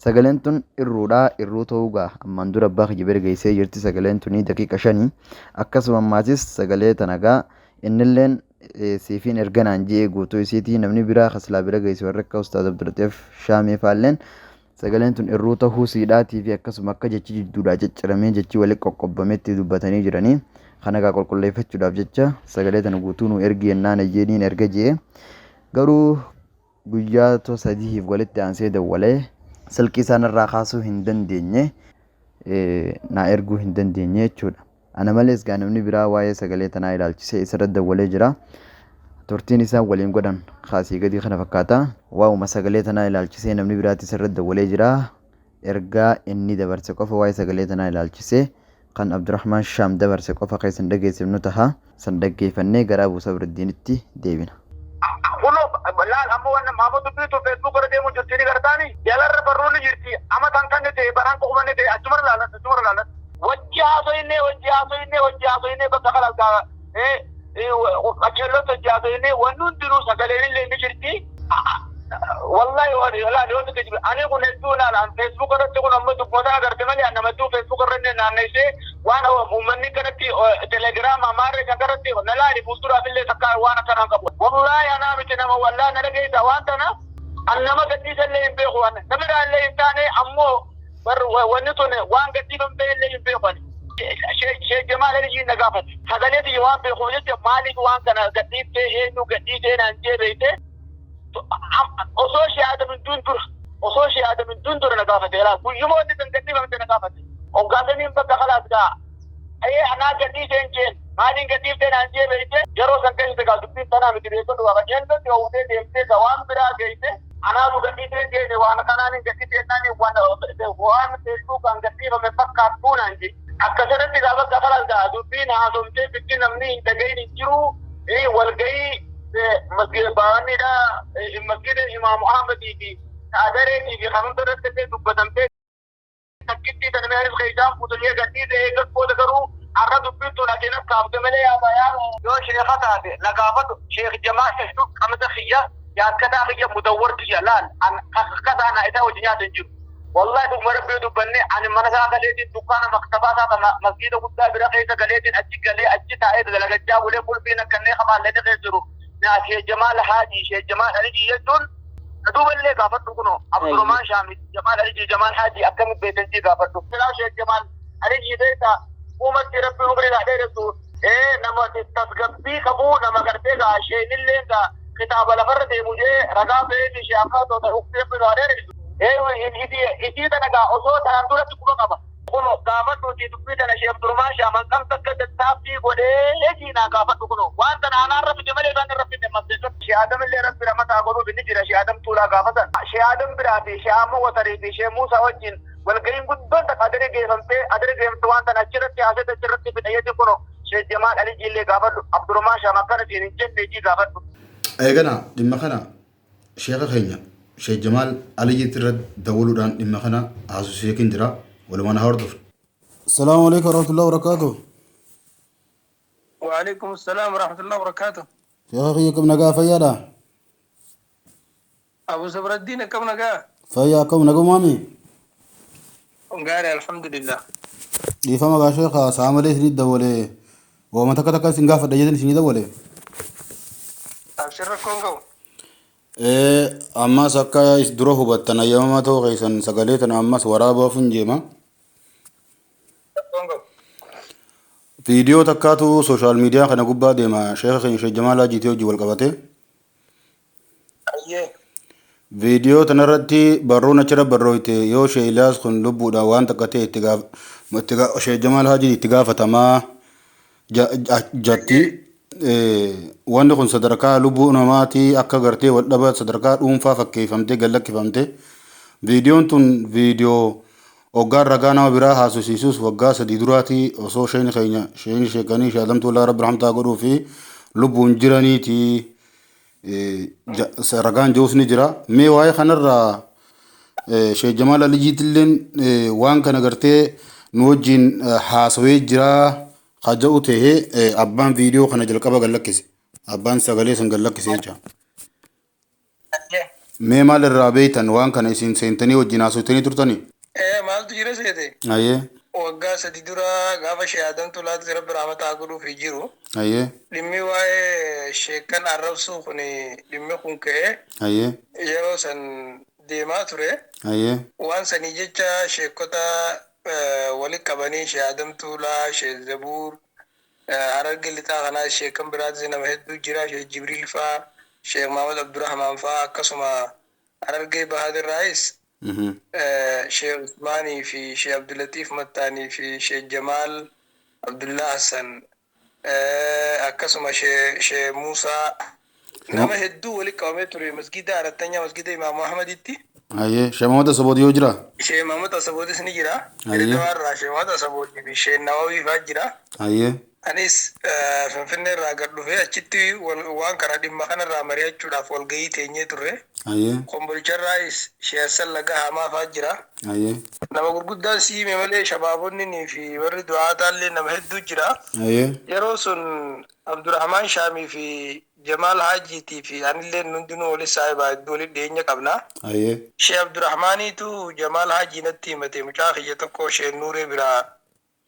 sagaleen tun irruudha irruu ta'uu egaa ammaan dura abbaa kiyya bira geessee jirti sagaleen tunii daqiiqa shanii akkasuma ammaatis sagalee tana egaa innilleen siifiin erga naan je'ee guutuu isiitii namni biraa ka silaa bira geesse warri akka Ustaaz Abdulaxiif Shaamee faalleen Sagaleen tun irruu tahuu siidhaatii fi akkasuma akka jechi jidduudhaa cicciramee jechi wali qoqqobbametti dubbatanii jiranii. Kana egaa qulqulleeffachuudhaaf jecha sagalee tana guutuu nuu ergi jennaan eyyee niin erga je'e. Garuu guyyaa to sadihiif walitti aansee dawwalee silkii isaa narraa kaasuu hin dandeenye naa erguu hin dandeenye jechuudha. Ana malees gaa namni biraa waa'ee sagalee tanaa ilaalchisee isarra dawwalee jira. Turtiin isaan waliin godhan ka asii gadii kana fakkaata. Waa'uma sagalee tanaa ilaalchisee namni biraatis irra dawwalee jira. Ergaa inni dabarse qofa waa'ee sagalee tanaa ilaalchisee kan Abdurrahmaan Shaam dabarse qofa ka isin dhageessifnu taha. San dhaggeeffannee gara Abu Sabraddiinitti deebina. Kunoo laal amma wanna amma dubbiitu Facebook irra deemu jirti ni gartaani jalarra barruun ni jirti ama tan kan ta'e baraan qofa ni ta'e achumarra laalan achumarra laalan. Wajji haasoyne wajji haasoyne wajji haasoyne bakka kalas gaa qaceellotti wajji haasoyne wanni hundinuu sagaleen illee ni jirti. Wallahi laal yoo nuti ani kun hedduu laal an Facebook irratti kun amma dubbata agarte malee an nama hedduu Facebook irra naanneessee waan uummanni kanatti telegiraama maarree kan kanatti na laali fuulduraaf illee takka waan akkanaan qabu. Wallahi anaa miti nama wallahi na dhageessa waan tana an nama gadhiisa illee hin beeku waan nama biraa illee hin taane ammoo bar wanni tun waan gadhiifamte illee hin beeku ani. Sheekh Jamaal Aliyyiin na gaafate. Sagalee tiyya waan beekuuf jecha maaliif waan kana gadhiiftee eenyu gadhiisee naan jee beeyte osoo ishee Adam hin duun dura osoo ishee Adam hin duun dura na gaafate laal guyyuma wanni san gadhiifamte na gaafate. Hoggaasaniin bakka kalaas gaa ee anaa gadhiisee hin jeen maaliin gadhiiftee naan jee beeyte yeroo san keessatti gaa dubbiin tanaa miti beekadhu waaqa jeellotti hawwatee deemtee gaa waan biraa geeyte anaatu gadhiisee hin jeene waan kanaan hin gadhiisee naan waan waan feesbuukaan gadhiifame fakkaattuu naan jee. Akkasirratti gaa bakka kalaas gaa dubbiin haasomtee bikki namni hin dhagahin hin jiru walgahii baanidha masjida Imaamu Ahmadii fi Adareetii fi kan hunda irratti illee dubbatamtee takkitti tana meeris keessaan fuutanii gadhiise eegas booda garuu har'a dubbiin tun ati nakkaafte malee yaa bayaa yoo sheeka taate na gaafadhu sheek Jamaal jechuun qamisa kiyya yaakkataa kiyya mudawwar kiyya laal an akkataa na isaa wajji nyaata hin jiru. Wallahi dhuguma Rabbii dubbanne, ani mana isaa galeetiin, dukkaana maktabaa isaa kana masgiida guddaa bira keessa galeetiin, achi galee achi taa'ee dalagachaa bulee, qulfiin akkannee kamaallee keessa jiru. Naa Shee Jamaal Haajii, Shee Jamaal Alijii jechuun duuballee gaafadhu. Kunoo Abdurrahmaan Shaamid, Jamaal Alijii, Jamaal Haajii akkamitti beektan jii gaafadhu. Silaa Shee Jamaal Alijii beektaa? Uumatti Rabbi umrii haa dheeressu. Nama tasgabbii qabu, nama gartee gaa sheenillee gaa kitaaba lafarra deemu jee ragaa ba'ee ishee akka ta'u Rabbi haa dheeressu. Isii tana gaa osoo tanaan duratti quba qaba. Kuno gaafadhuuti dubbii tana, Shee Abdurrahmaan Shaaman kam takka tattaaffii godhee siinaa gaafadhu. Kuno waan tana anaan raffite malee isaan hin raffine masjeedatti. Shee Adam illee Rabbi ramataa godhuuf inni jira. Shee Adam Tuulaa gaafatan. Shee Adam biraa fi Shee Amma Watarii fi Shee Muusaa wajjin walga'iin guddoon takka adara geeffamtee, adara geeffamte, waan tana achirratti haasete, achirratti fixayeeti. Kuno Shee Jamaal Alijii illee gaafadhu. Abdurrahmaan Shaam akkana siin hin jenne jii gaafadhu. Eegana dhimma kana sheeka keenya Sheek Jamaal Aliyyiitti irra dawwaluudhaan dhimma kana haasofsiisee jira. Walumaan haa hordofnu. Salaamu alaikum warahmatullahi wabarakatuh. وعليكم السلام ورحمة الله وبركاته. Sheeka kiyya, kam nagaa, fayyaadha? أبو صبر الدين، كم نقا؟ Fayyaa, akkam, nagumaami? قاري، الحمد لله. Dhiifama gaa sheeka, sa'a malee isinii dawwalee, waama takka takka isin gaafadha jedhan isinii dawwalee. أبشر كونغو. Ammas akka dura hubattan ayyamamaa ta'uu keessan sagalee tana ammas waraabaaf hin jeema. كونغو. Viidiyoo takkaatu social media kana gubbaa deema, sheeka keenya Sheek Jamaal Haajiitii hojii wal qabate. أيه. Viidiyoo tanarratti barruun achirra barrooyte, yoo Shee Iliyaas kun lubbuudhaan waan takka ta'e itti gaaf Shee Jamaal Haajii itti gaafatamaa jatti. Wanni kun sadarkaa lubbuu namaatii akka gartee wal dhaba sadarkaa dhuunfaa fakkeeffamtee gallakkifamte. Viidiyoon tun viidiyoo hoggaan ragaa nama biraa haasofsiisus waggaa 3 duraatii, osoo sheeni keenya, sheeni sheekanii Shee Adamtullaa Rabbi rahmataa godhuu fi lubbuun jiraniiti ragaan jirus ni jira. Mee waa'ee kanarraa Sheek Jamaal Aliyyiitilleen waan kana gartee nu wajjin haasawee jira haja'u tahee, abbaan viidiyoo kana jalqaba gallakkise. Abbaan sagalee san gallakkise jecha. Mee maal irraa beektan waan kana, isin seentanii wajjin haasawtanii turtanii? Maaltu jira seete? Ayyee. Waggaa 3 dura gaafa Shee Adam Tulaatti Rabbi rahmataa godhuuf jiru. Ayyee. Dhimmi waa'ee sheekan arrabsuu kun, dhimmi kun ka'ee Ayyee. yeroo san deemaa ture. Ayyee. Waan sanii jecha sheekota walitti qabanii, Shee Adam Tuulaa, Shee Zabuur, Hararge Lixaa kanaa sheekan biraatis nama hedduu jira, Shee Jibriil faa, Shee Mahamad Abdurrahmaan faa, akkasuma Harargee Bahaadirraayis Shee Usmaanii fi Shee Abdulatiif Mattaanii fi Shee Jamaal Abdullaa Hassan, akkasuma Shee Muusaa, nama hedduu walitti qabamee ture masgida Arattanyaa, masgida Imaam Ahmaditti. Ayyee. Shee Mahamad Asaboot yoo jira? Shee Mahamad Asabootis ni jira. Ayyee. Dirridawaarraa Shee Mahamad Asabootii fi Shee Nawawii faa jira. Ayyee. Anis Finfinnee irraa gad dhufee achitti waan kana, dhimma kanarraa mari'achuudhaaf walgahii teenyee turre. Ayyee. Kombolcharraayis Shee Hassan Lagaa Hamaa faa jira. Ayyee. Nama gurguddaan siime malee shabaabonni fi warri du'aataallee nama hedduu jira. Ayyee. Yeroo sun Abdurrahmaan Shaamii fi Jamaal Haajiitii fi anillee hundinuu walis saahibaa, hedduu walitti dhiyeenya qabna. Ayyee. Shee Abdurrahmaaniitu Jamaal Haajii natti himate, mucaa kiyya tokko Shee Nuuree biraa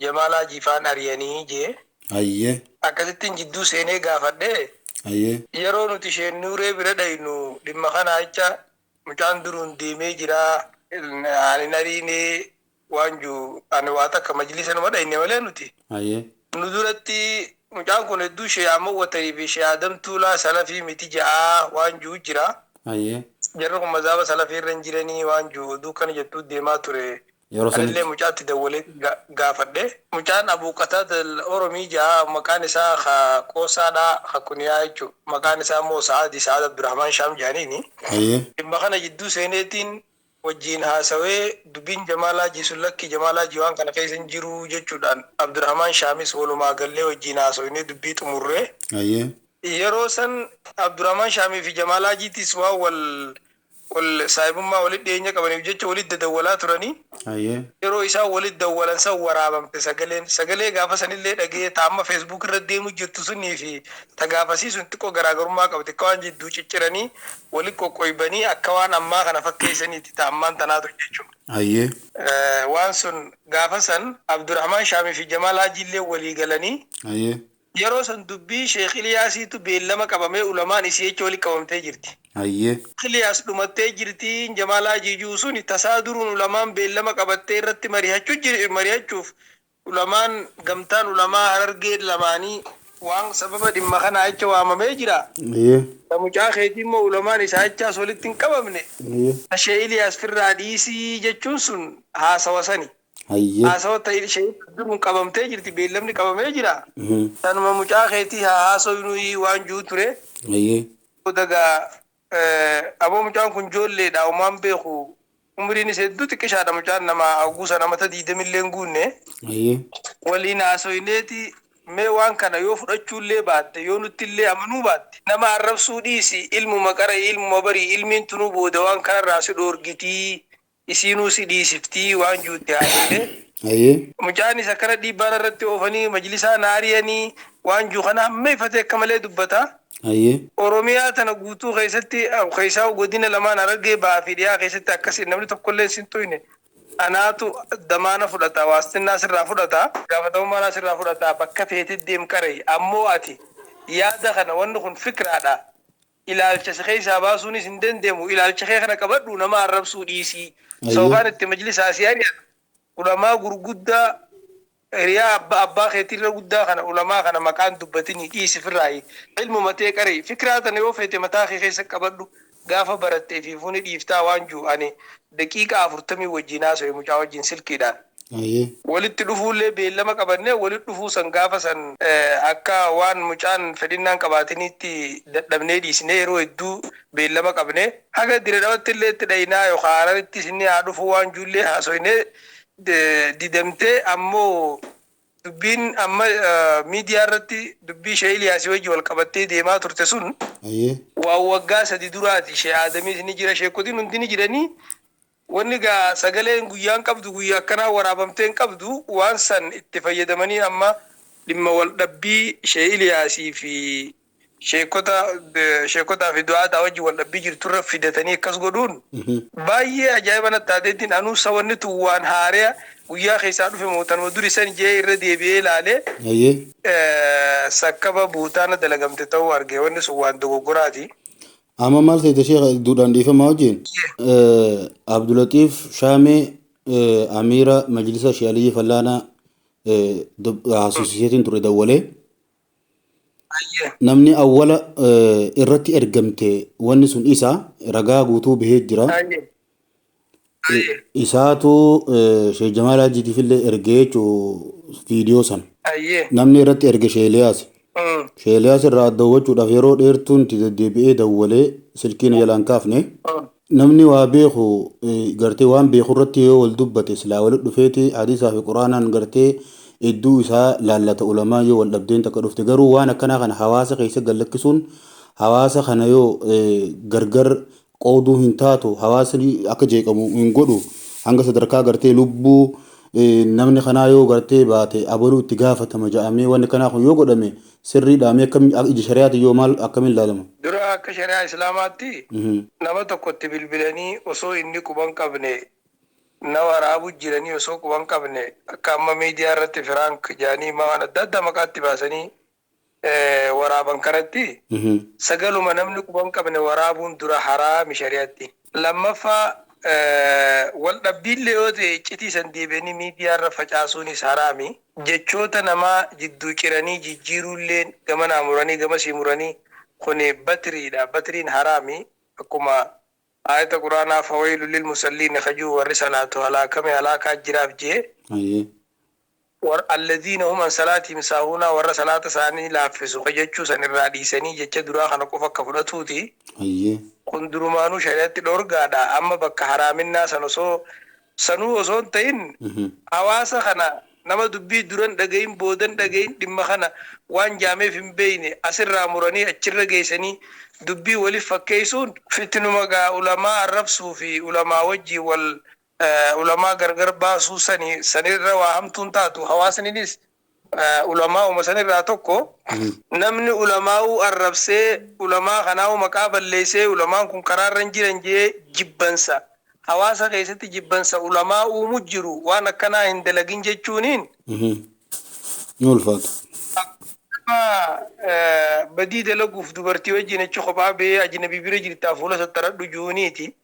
Jamaal Haajii faan ari'anii jee. Ayyee. Akkasittiin jidduu seenee gaafadhee Ayyee. yeroo nuti Shee Nuuree bira dhaynu, dhimma kana jecha mucaan duruun deemee jira. Ani nariinee waan jiru, ani waa takka majlisa numa dhayne malee nuti. Ayyee. Nu duratti mucaan kun hedduu Shee Amma Watarii fi Shee Adam Tuulaa salafii miti ja'aa waan jiru jira. Ayyee. Jarri kun mazaaba salafii irra hin jiranii waan jiru oduu kana jettuu deemaa ture. Yeroo Anillee sanitti. mucaatti dawwalee gaafadhe. Mucaan Abuu Qataada Oromii ja'a, maqaan isaa ka Qoosaadhaa, ka Kuniyaa jechuudha. Maqaan isaa immoo Sa'aadi, Sa'aad Abdurrahmaan Shaam jedhaniini. Ayyee. Dhimma kana jidduu seeneetiin wajjin haasawee, dubbiin Jamaal Haajii sun lakki, Jamaal Haajii waan kana keessa hin jiru jechuudhaan Abdurrahmaan Shaamis walumaa gallee wajjin haasawinee dubbii xumurree. Ayyee. Yeroo san Abdurrahmaan Shaamii fi Jamaal Haajiitis waan wal Wal saahibummaa walitti dhiyeenya qabaniif jecha walitti dadawwalaa turanii. Yeroo isaan walitti dawwalan san waraabamte sagaleen. Sagalee gaafa sanillee dhagee taamma Facebook irra deemu jirtu sunii fi ta gaafasii sun xiqqoo garaagarummaa qabdi. Akka waan jidduu cicciranii walitti qoqqoybanii akka waan ammaa kana fakkeessaniiti ta ammaan tanaatu jechuudha. Waan sun gaafa san Abdurrahmaan Shaamii fi Jamaal Haajiillee walii galanii yeroo san dubbii Sheekh Iliyaasiitu beellama qabamee ulamaan isii jecha walitti qabamtee jirti. Iliyaas dhumattee jirti Jamaal Haajii jiru suni tasaa duruun ulamaan beellama qabattee irratti mari'achuuf ulamaan gamtaan ulamaa Harargee lamaanii waan sababa dhimma kanaa jecha waamamee jira. Mucaa keetii immoo ulamaan isaa jechaas walitti hin qabamne. Sheekh Iliyaas firraa dhiisii jechuun sun haasawa sani. Haasawa ta'e ishee duruun qabamtee jirti, beellamni qabamee jira. Sanuma mucaa keetii haa haasofnu waan jiru ture. Dagaa aboo mucaan kun ijoolleedha, homaan beeku, umriin isa hedduu xiqqishaadha, mucaan nama haguusa namata 20llee hin guunne. Waliin haasoyneeti mee waan kana yoo fudhachuullee baatte, yoo nuttillee amanuu baatte, nama arrabsuu dhiisi, ilmuma qara'i, ilmuma barii, ilmiin tunuu booda waan kanarraa si dhoorgitii, isiinuu si dhiisiftii waan juutti haasofne. Mucaan isa kana dhiibbaan irratti oofanii majlisaa naariyanii waan juu kana hamma ifatee akka malee dubbata. Oromiyaa tana guutuu keessatti, keessaa godina lamaan Harargee bahaa fi dhiyaa keessatti akkasii namni tokkollee sin tuyne. Anaatu damaana fudhata, waastinnaa sirraa fudhata, gaafatamummaa sirraa fudhata, bakka feete deem qaree. Ammoo ati yaada kana, wanni kun fikraadha. Ilaalcha si keessaa baasuunis hin danda'amu. Ilaalcha kee kana qabadhu, nama arrabsuu dhiisii. Sababaan itti majlisaa si ari'an ulamaa gurguddaa hiriyaa abbaa keetirra guddaa kana, ulamaa kana maqaan dubbatinii dhiisi firraayi. Ilmuma tee qaree, fikraa tana yoo feete mataa kee keessa qabadhu, gaafa barattee fi fuuni dhiiftaa waan jiru ani daqiiqaa 40 wajjin haasa'e mucaa wajjin silkiidhaan. Walitti dhufuullee beellama qabannee walitti dhufuu san gaafa san akka waan mucaan fedhinnaan qabaatiniitti dadhabnee dhiisnee, yeroo hedduu beellama qabne haga Dire Dhawatti illee itti dhayinaa yookaan Hararittis inni haa dhufuu waan juullee haasoynee didamtee. Ammoo dubbiin amma miidiyaa irratti dubbii Shee Iliyaasii wajji wal qabattee deemaa turte sun waan waggaa 3 duraati. Shee Aadamiis ni jira, sheekotiin hundi ni jiranii. Wanni gaa sagaleen guyyaan qabdu, guyyaa akkanaa waraabamtee hin qabdu, waan san itti fayyadamanii amma dhimma wal dhabbii Shee Iliyaasii fi sheekotaa fi du'aataa wajji wal dhabbii jirturra fidatanii akkas godhuun baay'ee ajaa'iba natti taateetiin anuu sawanni tun waan haariya guyyaa keessaa dhufe mootanuma duri san jee irra deebi'ee ilaalee sakkaba buutaana dalagamte ta'uu arge. Wanni sun waan dogoggoraati. Amma maal ta'e sheekh, duudhaan dhiifamaa wajjin, Abdulatiif Shaamee Amiira Majlisa Shee Aliyyi Fallaanaa haasofsiiseetiin ture dawwalee. Namni awwala irratti ergamte wanni sun isa ragaa guutuu bahee jira. Isaatu Sheekh Jamaal Hajiitiif illee ergee jechuu viidiyoo sana. Namni irratti erge Sheekh Eliyaas. Sheekh Eliyaas irraa adda hubachuudhaaf yeroo dheertuun itti deddeebi'ee dawwalee silkiin jalaan kaafne. Namni waa beeku gartee waan beeku irratti yoo wal dubbate silaa walitti dhufeeti hadiisaa fi quraanaan gartee idduu isaa laallata ulamaa yoo wal dhabdeen takka dhufte. Garuu waan akkanaa kana hawaasa keessa gallakkisuun hawaasa kana yoo gargar qooduu hin taatu, hawaasni akka jeeqamu hin godhu, hanga sadarkaa gartee lubbuu namni kanaa yoo gartee baate abaluu itti gaafatama jedhamee wanni kanaa kun yoo godhame sirriidha mee? Akkam ija shari'aati yoo maal akkamiin ilaalama? Dura akka shari'aa Islaamaatti nama tokkotti bilbilanii osoo inni quban qabne na waraabu jiranii, osoo quban qabne akka amma miidiyaa irratti prank jaanii waan adda addaa maqaatti baasanii waraaban kanatti sagaluma namni quban qabne waraabuun dura haraami shari'aatti. Lammaffaa, wal dhabbiillee yoo ta'e iccitii san deebi'anii miidiyaa irra facaasuunis haraami. Jechoota namaa jidduu ciranii jijjiiruullee gama naa muranii gama sii muranii kun batiriidha. Batiriin haraami. Akkuma aayata quraanaa فويل للمصلين kajuu warri salaatu halaakame halaakaa jiraaf jee. الذين هم عن صلاتهم ساهون warra salaata isaanii laaffisu jechuu san irraa dhiisanii jecha duraa kana qofa akka fudhatuuti. Kun durumaanuu shari'atti dhorgaadha. Amma bakka haraaminnaa san osoo sanuu osoo hin ta'in hawaasa kana Nama dubbii duran dhagayin boodan dhagayin dhimma kana waan jaameef hin beeyne asirraa muranii achirra geessanii dubbii waliif fakkeessuun fitnuma gaa ulamaa arrabsuu fi ulamaa wajjii wal ulamaa gargar baasuu sani sanirra waa hamtuun taatu. Hawaasninis ulamaa uma sanirraa tokko namni ulamaa'uu arrabsee ulamaa kanaa'u maqaa balleessee ulamaan kun karaarra hin jiran jee jibbansa hawaasa keessatti jibbansa ulamaa uumu jiru waan akkanaa hin dalagin jechuuniin Ni ulfaata. Badii dalaguuf dubartii wajjin achi kophaa ba'ee ajnabii bira jirtaa fuula sattaradhu juuniiti.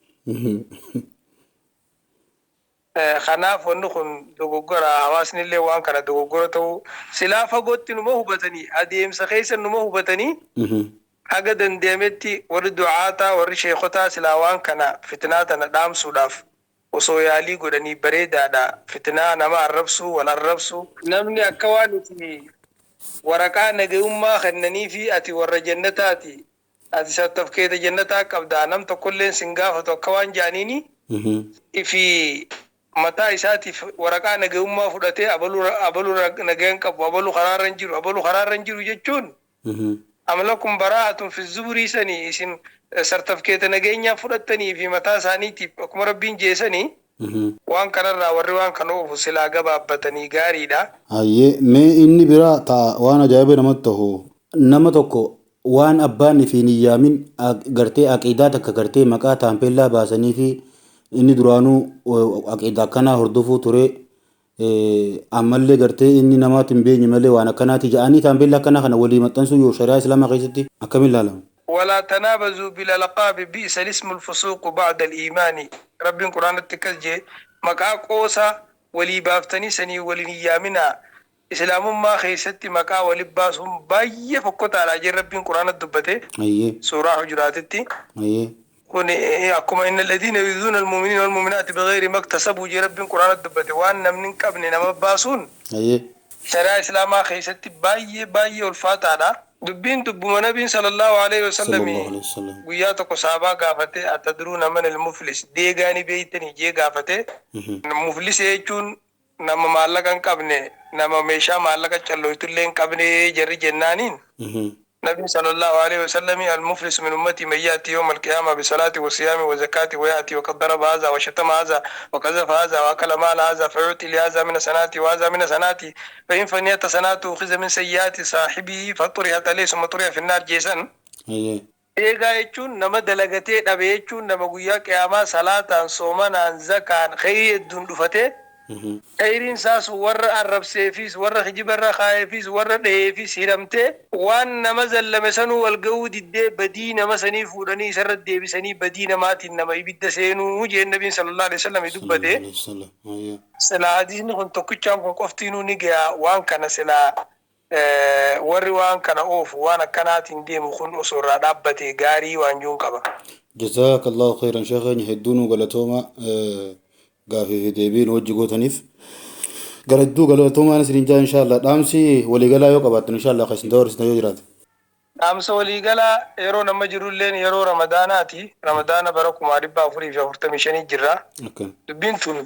Kanaaf wanni kun dogoggora, hawaasni illee waan kana dogoggora ta'uu silaa fagootti numa hubatanii, adeemsa keessa numa hubatanii, haga danda'ametti warri du'aataa warri sheekotaa silaa waan kana fitnaa tana dhaamsuudhaaf osoo yaalii godhanii bareedaadha. Fitnaa nama arrabsuu, wal arrabsuu, namni akka waan itti waraqaa nagayummaa kennanii fi ati warra jannataati, ati sartifikeeta jannataa qabdaa, nam tokkolleen sin gaafatu akka waan jaaniini fi mataa isaatiif waraqaa nagayummaa fudhatee abaluu abaluu nagayan qabu, abaluu karaarra hin jiru, abaluu karaarra hin jiru jechuun am lakum baraa'atun fi zuburii sanii isin sartifikeeta nageenyaa fudhattanii fi mataa isaaniitiif akkuma Rabbiin jeesanii waan kanarraa warri waan kana oofu silaa gabaabbatanii gaariidha. Hayyee, mee inni biraa ta'a waan ajaa'iba namatti ta'u, nama tokko waan abbaan fi hin yaamin gartee aqiidaa takka gartee maqaa taampeellaa baasanii fi inni duraanuu aqiidaa akkanaa hordofuu ture, ammallee gartee inni namaatti hin beenye malee waan akkanaati jedhanii taampeellaa akkanaa kana walii maxxansuu yoo shari'aa islaamaa keessatti akkamiin ilaalama? ولا تنابزوا بالألقاب بئس الاسم الفسوق بعد الإيمان، رب القرآن التكزجي مقا قوسا ولي بافتني سني ولي يامنا إسلام ما خيستي مقا ولي باسهم باية فكوتا على جي رب القرآن الدبته سورة حجراتتي كون أكما إن الذين يؤذون المؤمنين والمؤمنات بغير ما اكتسبوا جي رب القرآن الدبته وأن من قبل نما باسون شرع إسلاما خيستي باية باية والفاتحة dubbiin dubbuma nabiin sallallahu alaihi wasallam guyyaa tokko saabaa gaafate, atadruuna man almuflis, deegaanii beeytanii jee gaafate. Muflis jechuun nama maallaqa hin qabne, nama meeshaa maallaqa callooytullee hin qabne jarri jennaaniin, nabiin sallallahu alaihi wasallam almuflis min ummati man ya'ti yawm alqiyama bisalati wa siyami wa zakati wa ya'ti wa qad daraba hadha wa shatama hadha wa qazafa hadha wa akala mala hadha fa yu'ti li hadha min sanati wa hadha min sanati fa in faniyat sanatu ukhiza min sayyiati sahibihi fa turihat alayhi thumma turiha fi an-nar jeesan. Eegaa jechuun nama dalagatee dhabe jechuun nama guyyaa qiyaamaa salaataan, soomanaan, zakaan, khayrii hedduun dhufatee khayriin isaas warra arrabseefis, warra hijibarra kaa'eefis, warra dhaheefis hiramtee waan nama zallame sanuu wal ga'uu diddee badii nama sanii fuudhanii isarra deebisanii badii namaatiin nama ibidda seenuu jeen nabiin sallallahu alaihi wasallam dubbate. Silaa hadiisni kun tokkichaan kun qoftiinuu ni ga'a. Waan kana silaa warri waan kana oofu waan akkanaatiin deemu kun osoo irraa dhaabbate gaarii waan jiruun qaba. Jazaaka Allahu khairan, sheekh hedduun galatooma gaafii fi deebiin hojii gootaniif. Gara hedduu galatoomaan isin jaa. Inshallah dhaamsi waliigalaa yoo qabaattan, inshallah kan isin dabarsitan yoo jiraate. Dhaamsa waliigalaa yeroo nama jirulleen yeroo Ramadaanaati. Ramadaana bara 1445 jirra. Dubbiin tun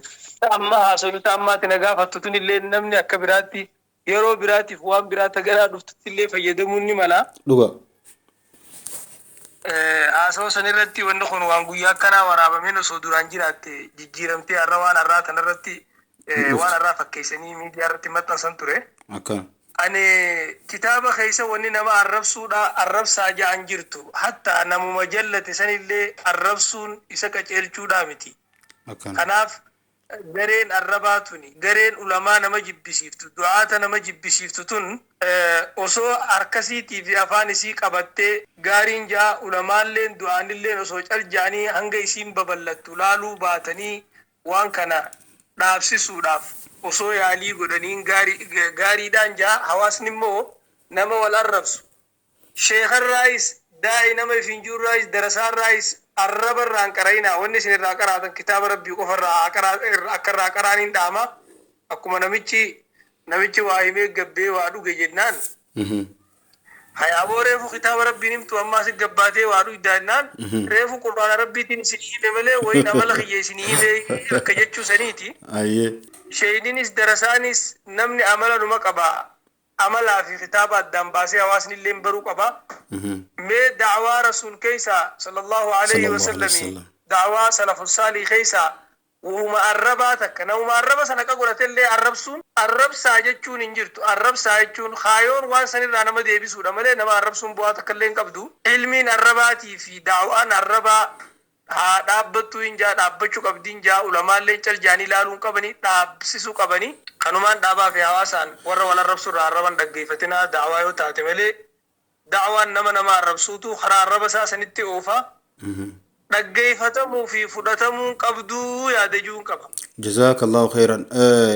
amma haasofta ammaatti na gaafattu tun illee namni akka biraatti yeroo biraatiif waan biraa tagaraa dhuftutti illee fayyadamuun ni mala. Dhuga. Haasawaa san irratti wanni kun waan guyyaa akkanaa waraabameen osoo duraan jiraatte jijjiiramtee har'a waan har'aa tanarratti waan har'aa fakkeessanii miidiyaa irratti maxxansan ture. Ani kitaaba keessa wanni nama arrabsuudha arrabsaa ja'an jirtu, hatta namuma jallate sanillee arrabsuun isa qaceelchuudhaa miti. Kanaaf gareen arrabaa tuni, gareen ulamaa nama jibbisiiftu, du'aata nama jibbisiiftu tun osoo harkasiitii fi afaan isii qabattee gaariin ja'a. Ulamaalleen du'aanilleen osoo cal ja'anii hanga isiin babal'attu laaluu baatanii waan kana dhaabsisuudhaaf osoo yaalii godhaniin gaariidhaan ja'a. Hawaasni immoo nama wal arrabsu, sheekarraayis, daa'i nama ifinjuurraayis, darasaarraayis arraba irraan qara'inaa. Wanni isin irraa qaraatan kitaaba Rabbii qofa irraa akka irraa qaraaniin dhaama. Akkuma namichi waa himee gabbee waa dhuge jennaan. Hayaaboo reefu kitaaba Rabbiin himtu amma asi gabbaatee waa dhuydaa jennaan reefu qur'aana Rabbiitiin isinii hime malee wayin amala kiyya isinii hime akka jechuu saniiti. Ayyee. Sheeyninis darasaanis namni amala numa qaba. Amalaa fi kitaaba addaan baasee hawaasni illeen baruu qaba. Mee da'waa Rasuul keeysa sallallahu alayhi wa Sallallahu alayhi sallami wasallam. da'waa salafu saalih keeysa wahuma arrabaa takka namuma arraba sana qa godhatellee arrabsuun arrabsaa jechuun hin jirtu. Arrabsaa jechuun kaayoon waan sanirraa nama deebisuudha malee nama arrabsuun bu'aa takka illee hin qabdu. Ilmiin arrabaatii fi da'waan arrabaa haa dhaabbattuu hin jaa dhaabbachuu qabdi hin jaa ulamaallee cal jaanii ilaaluu hin qabanii dhaabsisuu qabanii. Kanumaan dhaabaa fi hawaasaan warra wal arrabsu irraa arraban dhaggeeffatinaa da'waa yoo taate malee da'waan nama nama arrabsuutu karaa arraba isaa sanitti oofa. Dhaggeeffatamuu fi fudhatamuu qabduu yaada jiruun qaba. Jazakallahu khairan.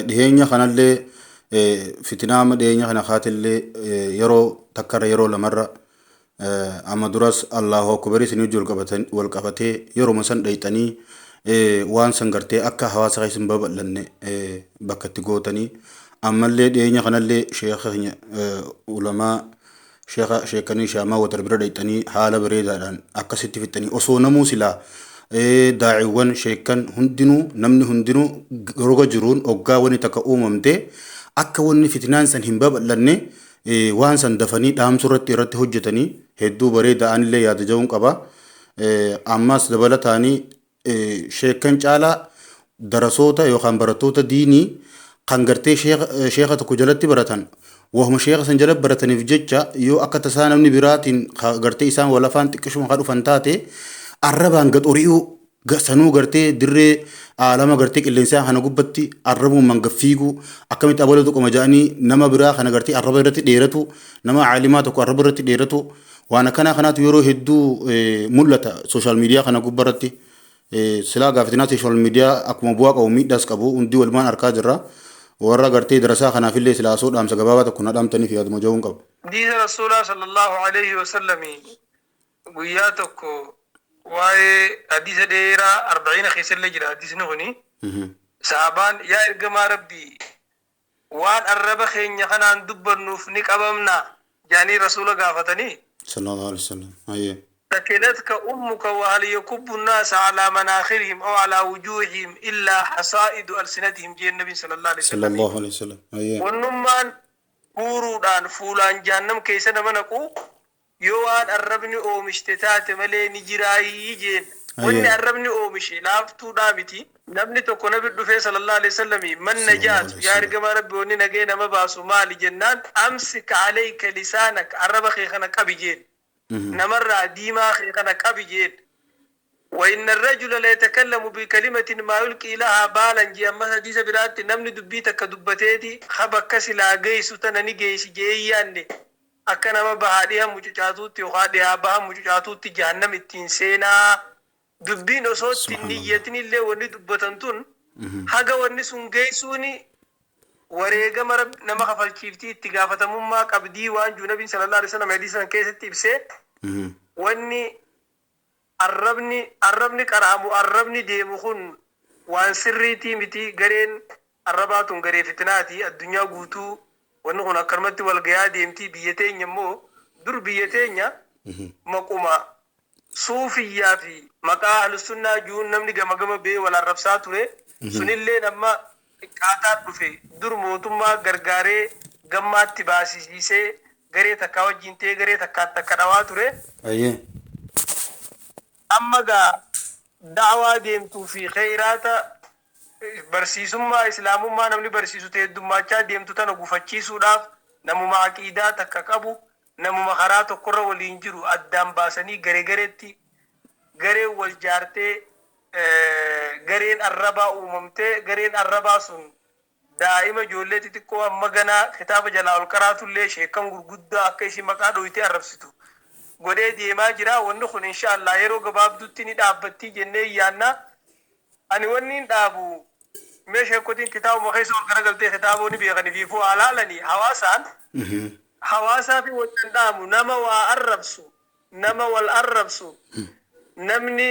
Dhiheenya kanallee fitinaa amma dhiheenya kana kaatillee yeroo takkarra yeroo lamarra amma duras Allahu akbar isinii wajjin wal qabatee yeroo san dhayxanii waan san gartee akka hawaasa keessa hin babal'anne bakka itti gootanii ammallee dhiheenya kanallee sheekha keenya ulamaa sheekha sheekanii shaamaa watar bira dhayxanii haala bareedaadhaan akkasitti fixanii osoo namuu silaa daa'iiwwan sheekan hundinuu namni hundinuu roga jiruun oggaa wanni takka uumamte akka wanni fitinaan san hin babal'anne waan san dafanii dhaamsuu irratti irratti hojjetanii hedduu bareedaa anillee yaada ja'uun qaba. Ammas dabalataanii sheekan caalaa darasoota yookaan barattoota diinii kan gartee sheeka tokko jalatti baratan wahuma sheeka san jala barataniif jecha yoo akka tasaa namni biraatiin gartee isaan wal afaan xiqqishuma kan dhufan taate arrabaan gad ori'uu sanuu gartee dirree aalama gartee qilleensaa kana gubbatti arrabuun fiiguu akkamitti abaluu tuquma jedhanii nama biraa kana gartee arraba irratti dheeratu nama caalimaa tokko arraba irratti dheeratu waan akkanaa kanaatu yeroo hedduu mul'ata sooshaal miidiyaa kana gubbarratti. Silaa gaafatinaa sooshaal miidiyaa akkuma bu'aa qabu miidhaas qabu hundi walumaan arkaa jirra. Warra gartee darasaa kanaafillee silaa osoo dhaamsa gabaabaa tokko na dhaamtaniif yaaduma ja'uun qaba. Hadiisa Rasuulaa sallallahu alayhi wa sallami guyyaa tokko waa'ee hadiisa dheeraa arba'iina keessallee jira hadiisni kuni. Sahabaan yaa ergamaa Rabbii waan arraba keenya kanaan dubbannuuf ni qabamna jaanii Rasuula gaafatanii. Sallallahu alayhi wa sallam. Ayyee. Sakilatka ummuka wa hal yakubbu nnaasa alaa manaakhirihim aw alaa wujuuhihim illaa hasaa'idu alsinatihim jeen nabiin sallallahu alayhi wa sallam. Sallallahu alayhi wa sallam. Ayyee. Wannummaan guuruudhaan fuulaan jahannam keessa nama naqu yoo waan arrabni oomishte taate malee ni jiraayii jeen. Wanni arrabni oomishe laaftuudhaa miti. Namni tokko nabi dhufee sallallahu alaihi wasallam man najaatu yaa ergamaa rabbi wanni nagee nama baasu maali jennaan amsik alayka lisaanak arraba kee kana qabi jeen. Namarraa diimaa kee kana qabi jeen. وإن الرجل لا يتكلم بكلمة ما يلقي لها بالا جي أما حديث برات نمني دبيتك دبتيتي خبك كسلا جيس تنني جيس جياني akka nama bahaa dhiha mucucaatuutti yookaan dhihaa baha mucucaatuutti jahannam ittiin seenaa dubbiin osoo ittiin Subhanallah. niyyatin illee wanni dubbatan tun haga wanni sun geessuuni wareegama nama kafalchiiftii itti gaafatamummaa qabdii waan juu nabiin sallallahu alaihi wasallam hadiisa san keessatti ibsee wanni arrabni qara'amu arrabni deemu kun waan sirriitii miti gareen arrabaa tun garee fitinaati addunyaa guutuu wanni kun akkanumatti wal gayaa deemtii biyya teenya immoo dur biyya teenya maquma suufiyyaa fi maqaa ahlusunnaa juun namni gama gama bee wal arrabsaa ture sunillee amma xiqqaataa dhufe dur mootummaa gargaaree gammaatti baasisiisee garee takkaa wajjin ta'ee garee takkaan takka dhawaa ture. Ayyee. Amma gaa da'waa deemtuu fi kheyraata barsiisummaa islaamummaa namni barsiisu ta'e heddummaachaa deemtu tana gufachiisuudhaaf namuma aqiidaa takka qabu namuma karaa tokkorra waliin jiru addaan baasanii garee gareetti gareen wal jaartee gareen arrabaa uumamtee gareen arrabaa sun daa'ima ijoollee xixiqqoo amma ganaa kitaaba jalaa ol qaraatullee sheekan gurguddaa akka ishii maqaa dhoyitee arrabsitu godhee deemaa jira. Wanni kun insha Allah yeroo gabaabduutti ni dhaabbattii jennee yaanna. Ani wanni hin dhaabu mee sheekotiin kitaabuma keessa ol garagaltee kitaabonni beekanii fi fu'aa laalanii hawaasaan hawaasaa fi waliin hin dhaamu nama waa arrabsu nama wal arrabsu namni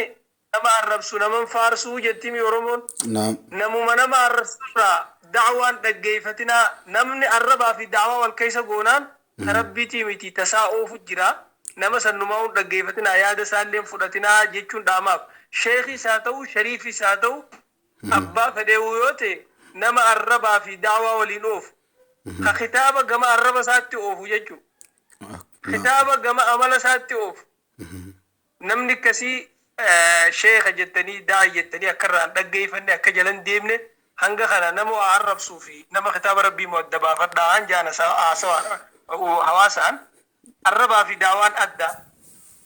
nama arrabsu naman faarsuu jettimi Oromoon. Naam. Namuma nama arrabsurraa da'waan dhaggeeffatinaa namni arrabaa fi da'waa wal keessa goonaan Ta Rabbiitii miti tasaa oofu jira. Nama sannumaa hin dhaggeeffatinaa, yaada isaallee hin fudhatinaa jechuun dhaamaaf. Sheekis haa ta'u, shariifis haa ta'u, abbaa fedheewuu yoo ta'e, nama arrabaa fi da'waa waliin oofu. Ka kitaaba gama arraba isaatti oofu jechuudha. Kitaaba gama amala isaatti oofu. Namni akkasii sheekha jettanii, daa'i jettanii akka irraa hin dhaggeeffanne, akka jala hin deemne, hanga kana nama waa arrabsuu fi nama kitaaba Rabbii moo adda baafadhaa haan jaan haasawaan hawaasaan arrabaa fi daawaan adda.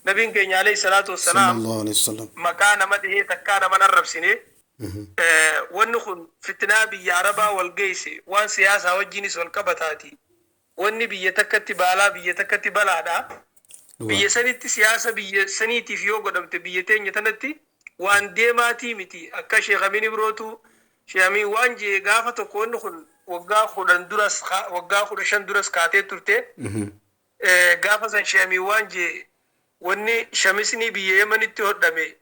Nabiin keenya alayhi salaatu wassalaam Sallallahu alaihi wasallam. maqaa nama dhihee takkaa nama hin arrabsine. Wanni kun fitnaa biyya Arabaa wal geesse, waan siyaasaa wajjinis wal qabataati. Wanni biyya takkatti baalaa biyya takkatti balaadha. Biyya sanitti siyaasa biyya saniitiif yoo godhamte, biyya teenya tanatti waan deemaatii miti. Akka Sheekh Amin Ibrootu, Sheekh Amin waan jee gaafa tokko, wanni kun waggaa 10 duras, waggaa 15 duras kaatee turte. Gaafa san Sheekh Amin waan jee, wanni shamisni biyya Yemenitti hodhame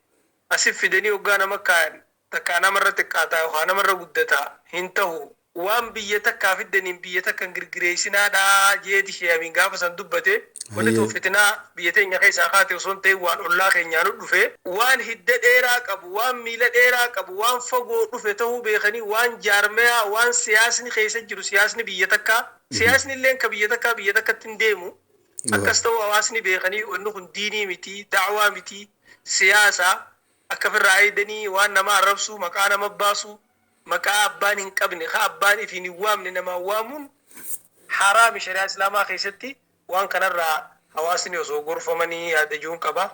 asif fidanii waggaa nama kaayan takkaa namarra xiqqaataa yookaan namarra guddataa hin tahu. Waan biyya takkaa fiddaniin biyya takka hin girgireessinaadha jeeti Sheekh Amin gaafa san dubbate. Wanni tun fitinaa biyya teenya keessaa kaate osoo hin ta'in waan ollaa keenyaa nu dhufe, waan hidda dheeraa qabu, waan miila dheeraa qabu, waan fagoo dhufe ta'uu beekanii, waan jaarmayaa, waan siyaasni keessa jiru, siyaasni biyya takkaa, siyaasni illeen ka biyya takkaa biyya takkatti hin deemu. Akkas ta'uu hawaasni beekanii, wanni kun diinii miti, da'waa miti, siyaasa akka ofirraa eegdanii waan nama arrabsuu, maqaa nama baasuu, maqaa abbaan hin qabne, ka abbaan ifiin hin waamne namaan waamuun haraami shari'aa Islaamaa keessatti. Waan kanarraa hawaasni osoo gorfamanii yaada jiruun qaba.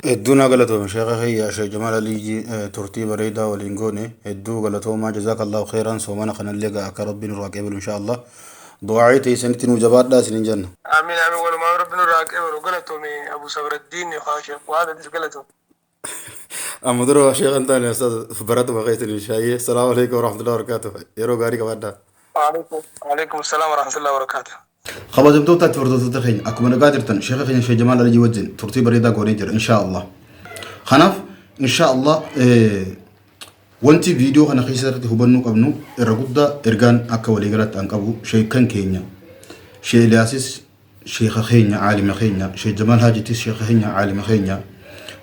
Hedduu naa galatoome sheekha kiyya Sheekh Jamaal Aliyyi, turtii bareedaa waliin goone. Hedduu galatoomaa, jazaakallahu khairan. Soomana kanallee gaa akka Rabbiin nurraa qeebalu insha Allah du'aa'ii teessanitti nuu jabaadhaa isinin jenna. Amiin, amiin, walumaa Rabbi nurraa qeebalu. Galatoome Abu Sabraddiin yookaan Sheekh Fuhaad, atis galatoome. Amma dura sheekha hin taane, ustaaz baratuma keessan shaayee. Salaamu alaikum warahmatullahi wabarakatuh, yeroo gaarii qabaadhaa. Waalaikum salaam warahmatullahi wabarakatuh. Kabajamtoota fi hordoftoota keenya, akkuma nagaa jirtan, sheekha keenya Sheekh Jamaal Aliyyi wajjin turtii bareedaa goonee jira insha Allah. Kanaaf insha Allah wanti viidiyoo kana keessatti hubannuu qabnu irra guddaa, ergaan akka waliigalaatti an qabu, sheekan keenya Sheekh Iliyaasis sheeka keenya, aalima keenya, Sheekh Jamaal Haajitis sheeka keenya, aalima keenya,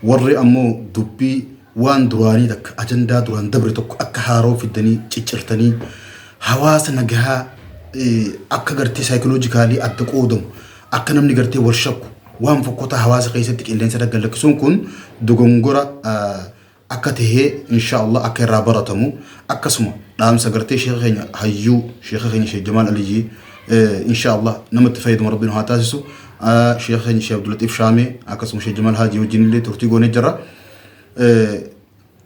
warri ammoo dubbii waan duraanii takka, ajandaa duraan dabre tokko akka haaroo fiddanii ciccirtanii hawaasa nagahaa akka gartee psychologically adda qoodamu, akka namni gartee wal shakku, waan fokkotaa hawaasa keessatti qilleensa irra gallakkisuun kun dogongora akka tahee insha Allah akka irraa baratamu, akkasuma dhaamsa gartee sheeka keenya hayyuu, sheeka keenya Sheekh Jamaal Aliyyi, insha Allah namatti fayyadamu Rabbiin haa taasisu. Sheeka keenya Sheekh Abdulaxiif Shaamee akkasuma Sheekh Jamaal Haajii wajjin illee turtii goonee jirra.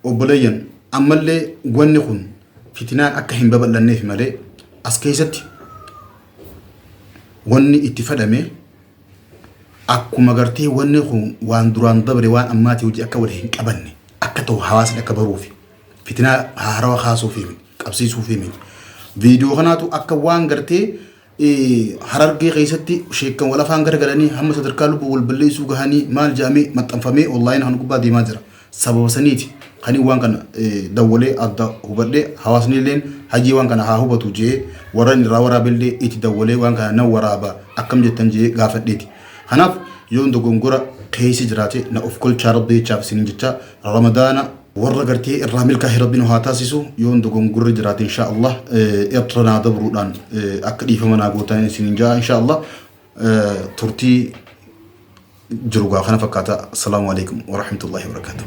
Obboleeyyan, ammallee wanni kun fitinaan akka hin babal'anneef malee as keessatti wanni itti fedhame akkuma gartee wanni kun waan duraan dabre waan ammaatii hojii akka wal hin qabanne akka ta'u hawaasni akka baruufi, fitinaa haarawa kaasuufi miti, qabsiisuufi miti. Viidiyoo kanaatu akka waan gartee Harargee keessatti sheekkan wal afaan garagalanii hamma sadarkaa lubbuu wal balleessuu gahanii maal jedhamee maxxanfamee online kan gubbaa deemaa jira. Sababa saniiti kani waan kana dawwalee adda hubadhee, hawaasni illeen hajii waan kana haa hubatu jee warra inni irraa waraabellee itti dawwalee waan kana nan waraaba akkam jettan jee gaafadheeti. Kanaaf yoon dogongora keessa jiraate na of kolchaa Rabbi jechaaf isiniin jecha, Ramadaana warra gartee irraa milkaa'e Rabbi nu haa taasisu. Yoon dogongorri jiraate insha Allah irra naa dabruudhaan akka dhiifama naa gootan isiniin ja'a insha Allah. Turtii jiru gaa kana fakkaata. Assalaamu alaikum warahmatullahi wabarakatuh.